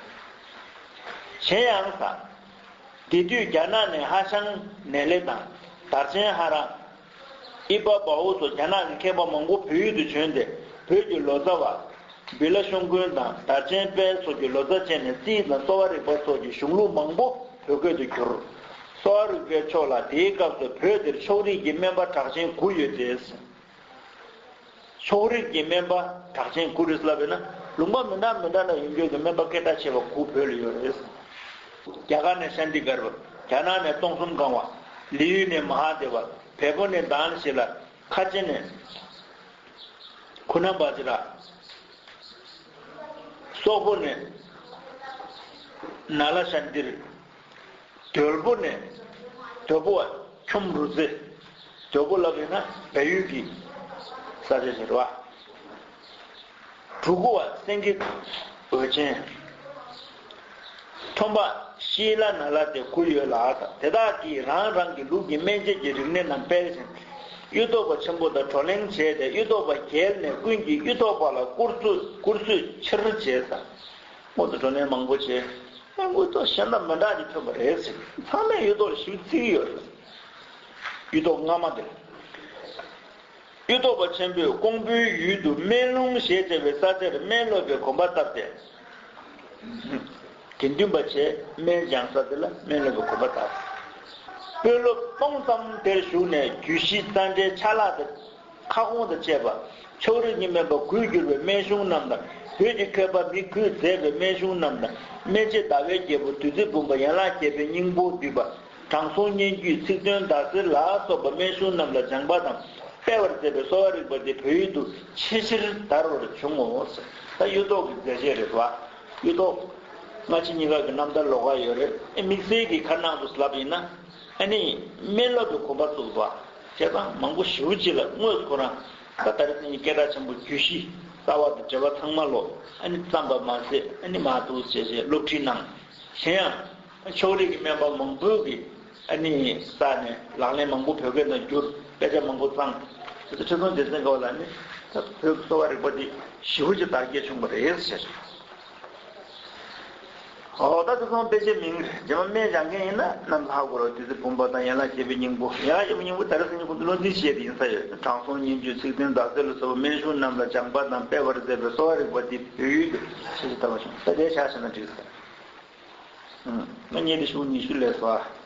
གཞན་ཡང་ཟེར། དེ་དུས་རྒྱ་ནག་ནས་ཧྭ་ཤང་ནེ་ལེ་དང་དར་ཆེན་ཧ་ར། ཨི་པ་བ་འུ་སོགས་རྒྱ་ནག་གི་མཁས་པ་མང་པོ་བོད་ཡུལ་དུ་བྱོན་ཏེ་བོད་ཀྱི་ལོ་ཙཱ་བ། བི་ལ་ཤོང་ཀུན་དང་དར་ཆེན་དཔལ་སོགས་ཀྱི་ལོ་ཙཱ་བྱས་ནས་རྩིས་དང་གསོ་བ་རིག་པ་སོགས་ཀྱི་གཞུང་ལུགས་མང་པོ་བོད་སྐད་དུ་བསྒྱུར། གསོ་བ་རིག་པའི་ཕྱོགས་ལ་དེའི་སྐབས་སུ་བོད་འདིར་ཕྱོགས་རིས་ཀྱི་སྨན་པ་གྲགས་ཅན་དགུ་ཡོད་དེ། ཕྱོགས་རིས་ཀྱི་སྨན་པ་གྲགས་ཅན་དགུ་རེད་ལབ་ཡོད་ན་ལུང་པ་མི་འདྲ་མི་འདྲ་ན་ཡོང་རྒྱུ་གི་སྨན་པ་སྐད་གྲགས་ཆེ་བ་དགུ་བོད་ལ་ཡོད་རེད། རྒྱ་གར་ནས་ཤཱནྟི་གརྦ། རྒྱ་ནག་ནས་སྟོང་གསུམ་གང་བ། ལི་ཡུལ་ནས་མ་ཧཱ་དེ་བ། བལ་པོ་ནས་དཱན་ཤི་ལ། ཁ་ཆེ་ནས་ཁུ་ན་བ་ཛི་ར། སོག་པོ་ནས་ན་ལ་ཤཱནྟིར། དོལ་པོ་ནས། དོལ་པོ་བ་ཁྱུམ་རུ་རྩེ། དོལ་པོ་ལབ་ཡོད་ན་བལ་ཡུལ་གྱི་ས་ཆ་ཞིག་རེད་བ། གྲུ་གུ་བ་སེང་གེ་འོད་ཆེན། ཁྲོམ་པ་ཤི་ལ་ན་ལ་དེ་དགུ་ཡོད་ལ། དེ་དག་གིས་རང་རང་གི་ལུགས་ཀྱི་སྨན་དཔྱད་ཀྱི་རིག་གནས་རྣམས་སྤེལ་ཞིང་། གཡུ་ཐོག་པ་ཆེན་པོ་དང་བགྲོ་གླེང་བྱས་ཏེ་གཡུ་ཐོག་པ་རྒྱལ་ནས་ཀུན་གྱིས་གཡུ་ཐོག་པ་ལ་བཀུར་ཚུལ་བཀུར་ཚུལ་ཆེར་བྱས་ས། སྔོན་དུ་བགྲོ་གླེང་མང་པོ་བྱས། ཨ་དངུལ་ཐོག་གཞན་དང་མི་འདྲ་ཅིག་ཐོན་པ་རེད་ཟེར། ཚང་མས་གཡུ་ཐོག་ལ་ཞིབ་བརྩི་གི་ཡོད་རེད། གཡུ་ཐོག་སྔ་མ་དེ། གཡུ་ཐོག་པ་ཆེན་པོས་ཀོང་པོའི་ཡུལ་དུ་སྨན་ལུང་ཞེས་བྱ་བའི་ས་ཆར་སྨན་སློབ་པའི་གོམ་པ་བཏབ་སྟེ། དགེ་འདུན་པ་བྱས་སྨན་སྦྱང་ས་དེ་ལ་སྨན་སློབ་པའི་གོ་འཕང་བཏབ། དཔོན་སློབ་སྟོང་ཙམ་དེར་ཞུགས་ནས་རྒྱུད་བཞི་རྩ་འགྲེལ་ཆ་ལག་དང་ཁ་སྐོང་དང་བཅས་པ། ཕྱོགས་རིས་གཉིས་མེད་པ་དགུས་བསྒྱུར་བའི་སྨན་གཞུང་རྣམས་དང་། བོད་ཀྱི་མཁས་པ་མི་དགུས་མཛད་པའི་སྨན་གཞུང་རྣམས་དང་། སྨན་དཔྱད་ཟླ་བའི་རྒྱལ་པོ་བདུད་རྩི་འབུམ་པ་ཡན་ལག་བརྒྱད་པའི་སྙིང་པོ་བསྡུས་པ། དྲང་སྲོང་སྙན་བརྒྱུད་ཚིག་དོན་ཟླ་གསེར་ལ་སོགས་པ་སྨན་གཞུང་རྣམས་ལ་སྦྱངས་པ་དང་སྤེལ་བར་མཛད་པའི་གསོ་བ་རིག་པ་འདི་བོད་ཡུལ་དུ་ཆེས་ཆེར་དར་བར་བྱུང་ངོ་། ད་གཡུ་ཐོག་གི་མཛད་རྗེས་རེད་བ། གཡུ་ཐོག་སྔ་ཕྱི་གཉིས་ཀ་གི་རྣམ་ཐར་ལོགས་ཀ་ཡོད་རེད། ཨེ་དམིགས་བསལ་གྱི་ཁ་ནང་དུ་ལབ་ཡིན་ན། ཨ་ནི་སྨན་སློབ་ཀྱི་གོ་འཕང་བཙུགས་པ། བྱས་ཙང་མང་པོ་ཞེ་པོ་ཅིག་ལ་དངོས་སུ་ཁོ་རང་ད་ད་རེས་ནི་སྐད་གྲགས་ཆེན་པོ་རྒྱུད་བཞི་རྩ་བ་དང་འབྲེལ་བ་ཚང་མ་ལོ། ཨ་ནི་བརྩམས་པ་མ་ཟད་ཨ་ནི་མ་འདུག་ཅེས་བྱས་སློབ་ཁྲིད་གནང་། གཞན་ཡང་། ཕྱོགས་རིས་ཀྱི་སྨན་པ་མང་པོས་ཀྱིས་ཨ་ནི་རྩ་ནས་ལག་ལེན་མང་པོ་བོད་སྐད་ནང་བསྒྱུར། དཔེ་ཆ་མང་པོ་བརྩམས། དེ་ཚོ་ཁྲི་སྲོང་ལྡེ་བཙན་དགའ་བ་ལགས་ནི་ད་བོད་ཀྱི་གསོ་བ་རིག་པ་འདི་ཞེ་པོ་ཅིག་དར་རྒྱས་བྱུང་བ་རེད་ཟེར། ཨོ་ད་ཁྲི་སྲོང་དཔེ་ཆའི་མིང་རྗེས་མ་སྨན་སྦྱང་མཁན་ཡིན་ན་རྣམ་ཐར་ཧ་གོ་རོགས། བདུད་རྩི་འབུམ་པ་དང་ཡན་ལག་བརྒྱད་པའི་སྙིང་པོ། ཡན་ལག་བརྒྱད་པའི་སྙིང་པོ་ད་རེས་སང་ཉིན་ཁོང་ཚོ་བློ་འཛིན་བྱས་ཏེ་ཡིན་ས་ཡོད། དྲང་སྲོང་སྙན་བརྒྱུད་ཚིག་དོན་ཟླ་གསེར་ལ་སོགས་པ་སྨན་གཞུང་རྣམས་ལ་སྦྱངས་པ་དང་སྤེལ་བར་མཛད་པའི་གསོ་བ་རིག་པ་འདི་བོད་ཡུལ་དུ་ཆེས་ཆེར་དར་བར་བྱུང་། ད་དེ་ཆ་བཞག་ན་འགྲིག་ས། ང་ཉིད་དེ་ཤོག་ཉི་ཤུ་ལས་སོ།